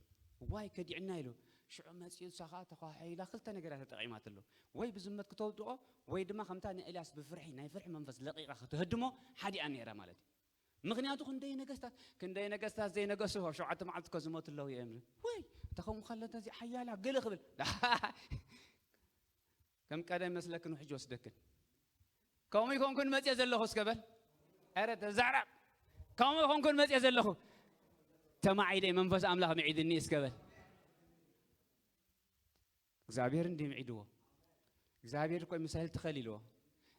ዋይ ከዲዕና ኢሉ። ሽዑ መጺኡ ንሳ ኸኣ ተዃሒላ ክልተ ነገራት ተጠቒማትሉ። ወይ ብዝመት ክተውድቖ ወይ ድማ ከምታ ንኤልያስ ብፍርሒ ናይ ፍርሒ መንፈስ ለቒቓ ክትህድሞ ሓዲኣ ነይራ ማለት እዩ። ምኽንያቱ ክንደይ ነገስታት ክንደይ ነገስታት ዘይነገሱ ኣብ ሸውዓተ መዓልቲ እኮ ዝሞቱ ኣለዉ እዮም። ወይ እታ ከምኡ ከለታ እዚ ሓያላ ገለ ክብል ከም ቀደም መስለክን ውሕጅ ወስደክን። ከምኡ ይኮንኩን መፅየ ዘለኹ እስከ በል። ኧረ ተዛራብ። ከምኡ ይኮንኩን መፅየ ዘለኹ። ተማዒደ መንፈስ ኣምላኽ ምዒድኒ እስከ በል። እግዚኣብሔር እንዲ ምዒድዎ። እግዚኣብሔር እኮ ምሳይል ትኸል ኢልዎ።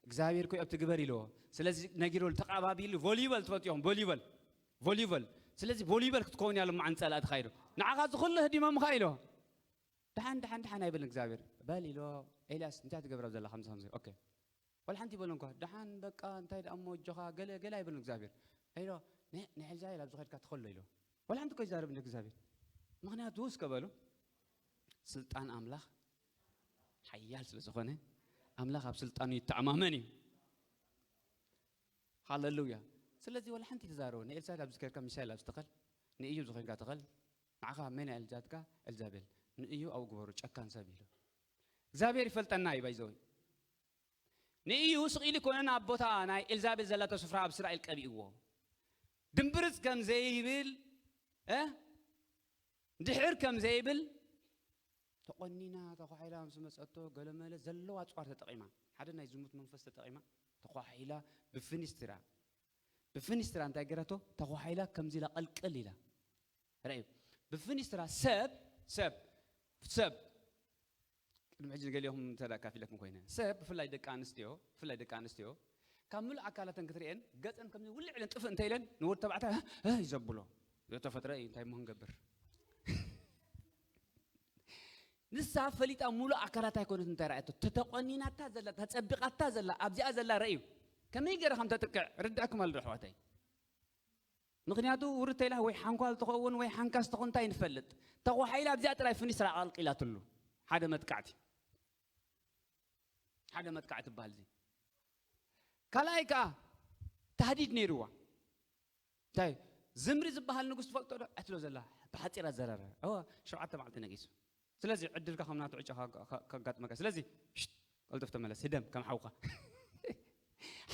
እግዚኣብሔር እኮ ኣብቲ ግበር ኢልዎ። ስለዚ ነጊሮ ተቓባቢሉ ቮሊበል ትፈልጥዮም ቮሊበል ቮሊበል። ስለዚ ቮሊበል ክትከውን ያለ ማዓን ጸላእቲ ካይዶ ንዓኻ ዝኹሉ ህዲሞምኻ ኢልዎ። ደሓን ደሓን ደሓን ኣይበልን እግዚኣብሔር። በል ኢልዎ። ኤልያስ እንታይ ትገብር ኣብ ዘላ ከምዚ ከምዚ ኦኬ። ወላ ሓንቲ ይበሎ እንኳ ደሓን በቃ እንታይ ደኣ እሞ እጆኻ ገለ ገለ ኣይበልን እግዚኣብሔር። ኢሎ ንሕልዛ ኢላ ኣብዚ ኸድካ ትኸሎ ኢሎ። ወላ ሓንቲ እኮ ይዛረብ እንደ እግዚኣብሔር። ምኽንያቱ እስከ በሉ ስልጣን ኣምላኽ ሓያል ስለ ዝኾነ ኣምላኽ ኣብ ስልጣኑ ይተኣማመን እዩ። ሃሌሉያ። ስለዚ ወላ ሓንቲ ተዛረቡ ንኤልሳዕ ኣብዚ ከድካ ሚሳይል ኣብዚ ተኸል ንእዩ ኣብዚ ኸድካ ተኸል ንዓኻ መን እያ ኤልዛትካ ኤልዛቤል ንእዩ ኣብኡ ግበሩ ጨካን ሰብ ኢሉ እግዚኣብሔር ይፈልጠና እዩ ባይዘወይ። ንእዩ ስቕ ኢሉ ኮነ ናብ ቦታ ናይ ኤልዛቤል ዘላቶ ስፍራ ኣብ እስራኤል ቀቢእዎ። ድምብርጽ ከም ዘይብል እ ድሕር ከም ዘይብል ተቆኒና ተኳሒላ ምስ መጸቶ ገለመለ ዘለዋ ኣጽዋር ተጠቂማ ሓደ ናይ ዝሙት መንፈስ ተጠቂማ ተኳሒላ ብፍኒስትራ ብፍኒስትራ እንታይ ገረቶ ተኳሒላ ከምዚ ኢላ ቀልቅል ኢላ ረእዩ ብፍኒስትራ ሰብ ሰብ ሰብ ቅድሚ ሕጂ ንገሊኹም እንተ ደኣ ካፊለኩም ኮይነ ሰብ ብፍላይ ደቂ ኣንስትዮ ብፍላይ ደቂ ኣንስትዮ ካብ ምሉእ ኣካላተን ክትርእየን ገፀን ከምዚ ውልዕ ኢለን ጥፍእ እንተ ኢለን ንወዲ ተባዕታይ "እ" እዩ ዘብሎ ዘተፈጥረ እዩ እንታይ እሞ ክንገብር ንሳ ፈሊጣ ሙሉእ ኣካላት ኣይኮነት እንታይ ረኣየቶ ተተቆኒናታ ዘላ ተፀቢቃታ ዘላ ኣብዚኣ ዘላ ረእዩ ከመይ ገይረ ከም ተጥቅዕ ርዳእኩም ኣሎ ኣሕዋተይ ምኽንያቱ ውርተይላ ወይ ሓንኳል ትኸውን ወይ ሓንካስ ትኸውን እንታይ ንፈልጥ ተኾሓኢላ ኣብዚኣ ጥራይ ፍኒስትራ ኣቐልቂላትሉ ሓደ መጥቃዕቲ ሓደ መጥቃዕቲ ትበሃል እዚ ካልኣይ ከዓ ታህዲድ ነይርዋ እንታይ ዝምሪ ዝበሃል ንጉስ ትፈልጦ ዶ ዕትሎ ዘላ ብሓፂራ ዘረረ እወ ሸውዓተ መዓልቲ ነጊሱ ስለዚ ዕድልካ ከም ናቱ ዕጫ ከጋጥመካ ስለዚ ሽት ቀልጥፍ ተመለስ ህደም ከም ሓውካ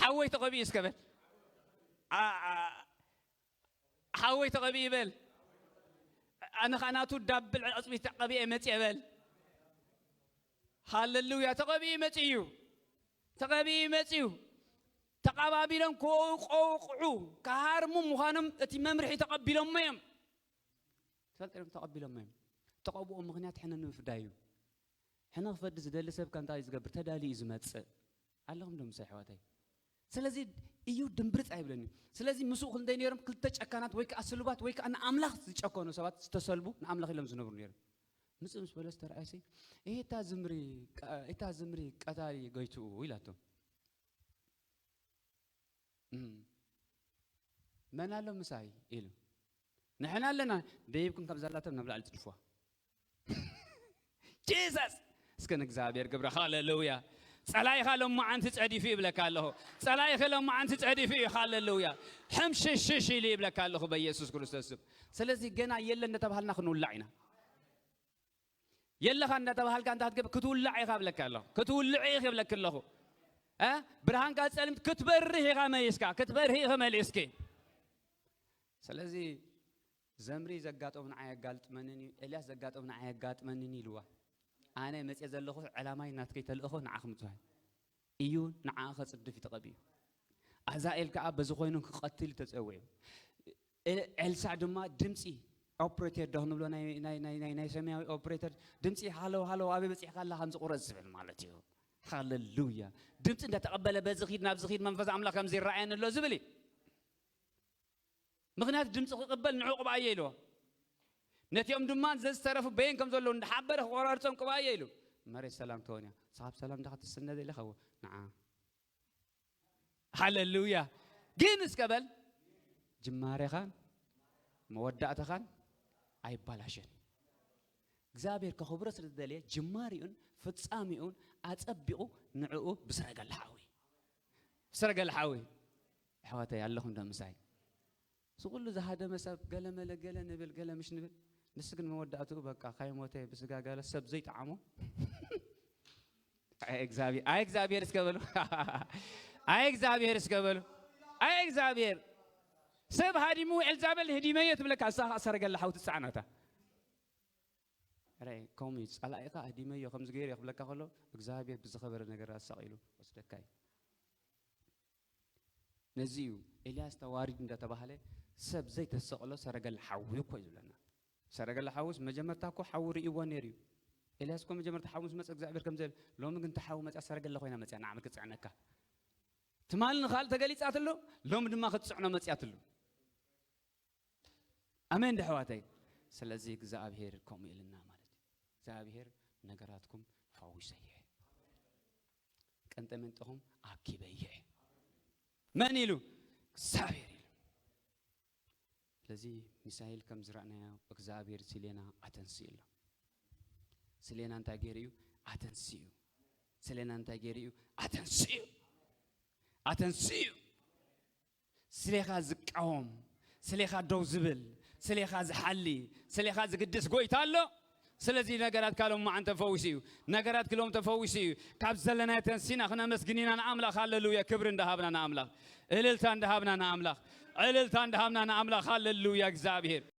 ሓወይ ተቐቢኡ እስከ በል ሓወይ ተቐቢኡ በል ኣነ ከዓ ናቱ ዳብል ዕፅቢት ተቐቢኤ መፅየ በል ሃለሉያ ተቐቢኡ መፅዩ ተቐቢኡ መፅዩ ተቐባቢሎም ክቆውቑዑ ክሃርሙ ምዃኖም እቲ መምርሒ ተቐቢሎሞ እዮም ትፈልጥ እዮም ተቐቢሎሞ እዮም ተቐብኦ ምኽንያት ሕነ ንምፍዳይ እዩ ሕነ ክፈዲ ዝደሊ ሰብ ከምታ እዩ ዝገብር ተዳሊ እዩ ዝመፅእ ኣለኹም ዶ ምሳይ ኣሕዋተይ ስለዚ እዩ ድምብርፅ ኣይብለኒ ስለዚ ምስኡ ክንደይ ነይሮም ክልተ ጨካናት ወይ ከዓ ስሉባት ወይ ከዓ ንኣምላኽ ዝጨከኑ ሰባት ዝተሰልቡ ንኣምላኽ ኢሎም ዝነብሩ ነይሮም ምፅእ ምስ በለስ ተረኣይሲ እታ ዝምሪ እታ ዝምሪ ቀታሊ ጎይትኡ ኢላቶ መን ኣሎ ምሳይ ኢሉ ንሕና ኣለና ደይብኩም ካብ ዘላቶም ናብ ላዕሊ ፅድፍዋ Jesus። እስከ ንእግዚኣብሔር ግብረ። ሃሌሉያ። ጸላኢኻ ሎማዓንቲ ጸዲፉ ይብለካ ኣለኹ። ጸላኢኺ ሎማዓንቲ ጸዲፉ እዩ። ሃሌሉያ። ሕምሽሽሽ ኢሉ ይብለካ ኣለኹ በኢየሱስ ክርስቶስ ስም። ስለዚ ገና የለ እንዳተባሃልና ክንውላዕ ኢና። የለኻ እንዳተባሃልካ እንታይ ክትገብር? ክትውላዕ ኢኻ ብለካ ኣለኹ። ክትውልዕ ኢኺ ብለክ ኣለኹ። እ? ብርሃን ካብ ጸልምት ክትበርህ ኢኻ መሊስካ። ክትበርህ ኢኺ መሊስኪ። ስለዚ ዘምሪ ዘጋጠሙ ንዓይ ኣጋጥመንን እዩ፣ ኤልያስ ዘጋጠሙ ንዓይ ኣጋጥመንን ኢልዋ። ኣነ መጽየ ዘለኹ ዕላማይ ናትከይ ተልእኾ ንዓኽ ምጽዋይ እዩ፣ ንዓኣ ከጽድፍ እዩ ተቐቢኡ። ኣዛኤል ከኣ በዚ ኮይኑ ክቐትል እዩ ተጸዊዑ። ኤ-፣ ኤልሳዕ ድማ ድምጺ ኦፕሬተር ዶ ክንብሎ ናይ፣ ናይ፣ ናይ፣ ናይ፣ ናይ ሰማያዊ ኦፕሬተር ድምጺ ሃሎ ሃሎ ኣበይ በጺሕካ ኣለኻ ከምዚ ቁረጽ ዝብል ማለት እዩ። ሃሌሉያ። ድምጺ እንዳተቐበለ በዚ ኺድ ናብዚ ኺድ መንፈስ ኣምላኽ ከምዚ ይረኣየኒ ኣሎ ዝብል እዩ። ምኽንያቱ ድምጺ ክቕበል ንዑ ቅብኣዮ ኢልዎ። ነቲኦም ድማ ዘዝተረፉ በየን ከም ዘለዉ እንዳሓበረ ክቆራርጾም ቅብኣዮ ኢሉ። መሬት ሰላም ትኾን እያ። ሳብ ሰላም ዳኻ ትስነ ዘይለኻ ንዓ። ሃሌሉያ። ግን እስከ በል ጅማሬኻን መወዳእታኻን ኣይባላሸን። እግዚኣብሔር ከኽብሮ ስለ ዝደለየ ጅማሪኡን ፍጻሜኡን ኣጸቢቑ ንዕኡ ብሰረገላ ሓዊ፣ ብሰረገላ ሓዊ። ኣሕዋተይ ኣለኹም ዶ ምሳይ? እዚ ኩሉ ዝሃደመ ሰብ ገለ መለ ገለ ንብል ገለ ምሽ ንብል፣ ንሱ ግን መወዳእትኡ በቃ ካይሞተ ብስጋ ገለ ሰብ ዘይጠዓሞ። ኣይ እግዚኣብሔር፣ ኣይ እግዚኣብሔር እስከ በሉ። ኣይ እግዚኣብሔር እስከ በሉ። ኣይ እግዚኣብሔር። ሰብ ሃዲሙ ኤልዛቤል ህዲመዮ ትብለካ፣ እሳ ኸዓ ሰረገላ ሓዊ ትጸዓናታ። ራይ ከምኡ እዩ፣ ጸላኢኻ ህዲመዮ ከምዚ ገይሩ እየ ክብለካ ከሎ እግዚኣብሔር ብዝኸበረ ነገር ኣሳቒሉ ወስደካ እዩ። ነዚ እዩ ኤልያስ ተዋሪድ እንዳተባህለ ሰብ ዘይተሰቕሎ ሰረገላ ሓዊ እኮ እዩ ዝብለና። ሰረገላ ሓዊስ መጀመርታ እኮ ሓዊ ርእይዎ ነይሩ እዩ። ኤልያስ እኮ መጀመርታ ሓዊ ምስ መጸ እግዚኣብሔር ከም ዘብል፣ ሎሚ ግን እታ ሓዊ መጽያ ሰረገላ ኮይና መጽያ ንዓመት ክትጽዕነካ። ትማል ንኻል ተገሊጻትሉ፣ ሎሚ ድማ ክትጽዕኖ መጽያትሉ። ኣሜን ዶ ኣሕዋተይ? ስለዚ እግዚኣብሔር ከምኡ ኢልና ማለት እዩ። እግዚኣብሔር ነገራትኩም ፈዊሰ እየ። ቀንጠመንጠኹም ኣኪበ እየ። መን ኢሉ? እግዚኣብሔር ኢሉ። ስለዚ ሚሳኤል ከም ዝረኣናዮ እግዚኣብሔር ስሌና ኣተንስኡ ኣሎ። ስሌና እንታይ ገይሩ እዩ? ኣተንስኡ። ስሌና እንታይ ገይሩ እዩ? ኣተንስኡ። ኣተንስኡ። ስሌኻ ዝቃወም፣ ስሌኻ ደው ዝብል፣ ስሌኻ ዝሓሊ፣ ስሌኻ ዝግድስ ጎይታ ኣሎ። ስለዚ ነገራት ካልኦም መዓን ተፈዊሱ እዩ። ነገራት ክሎም ተፈዊሱ እዩ። ካብ ዘለናዮ ተንሲና ክነመስግን ኢና ንኣምላኽ። ሃሌሉያ። ክብሪ እንዳሃብና ንኣምላኽ። እልልታ እንዳሃብና ንኣምላኽ። እልልታ እንዳሃብና ንኣምላኽ። ሃሌሉያ እግዚኣብሔር።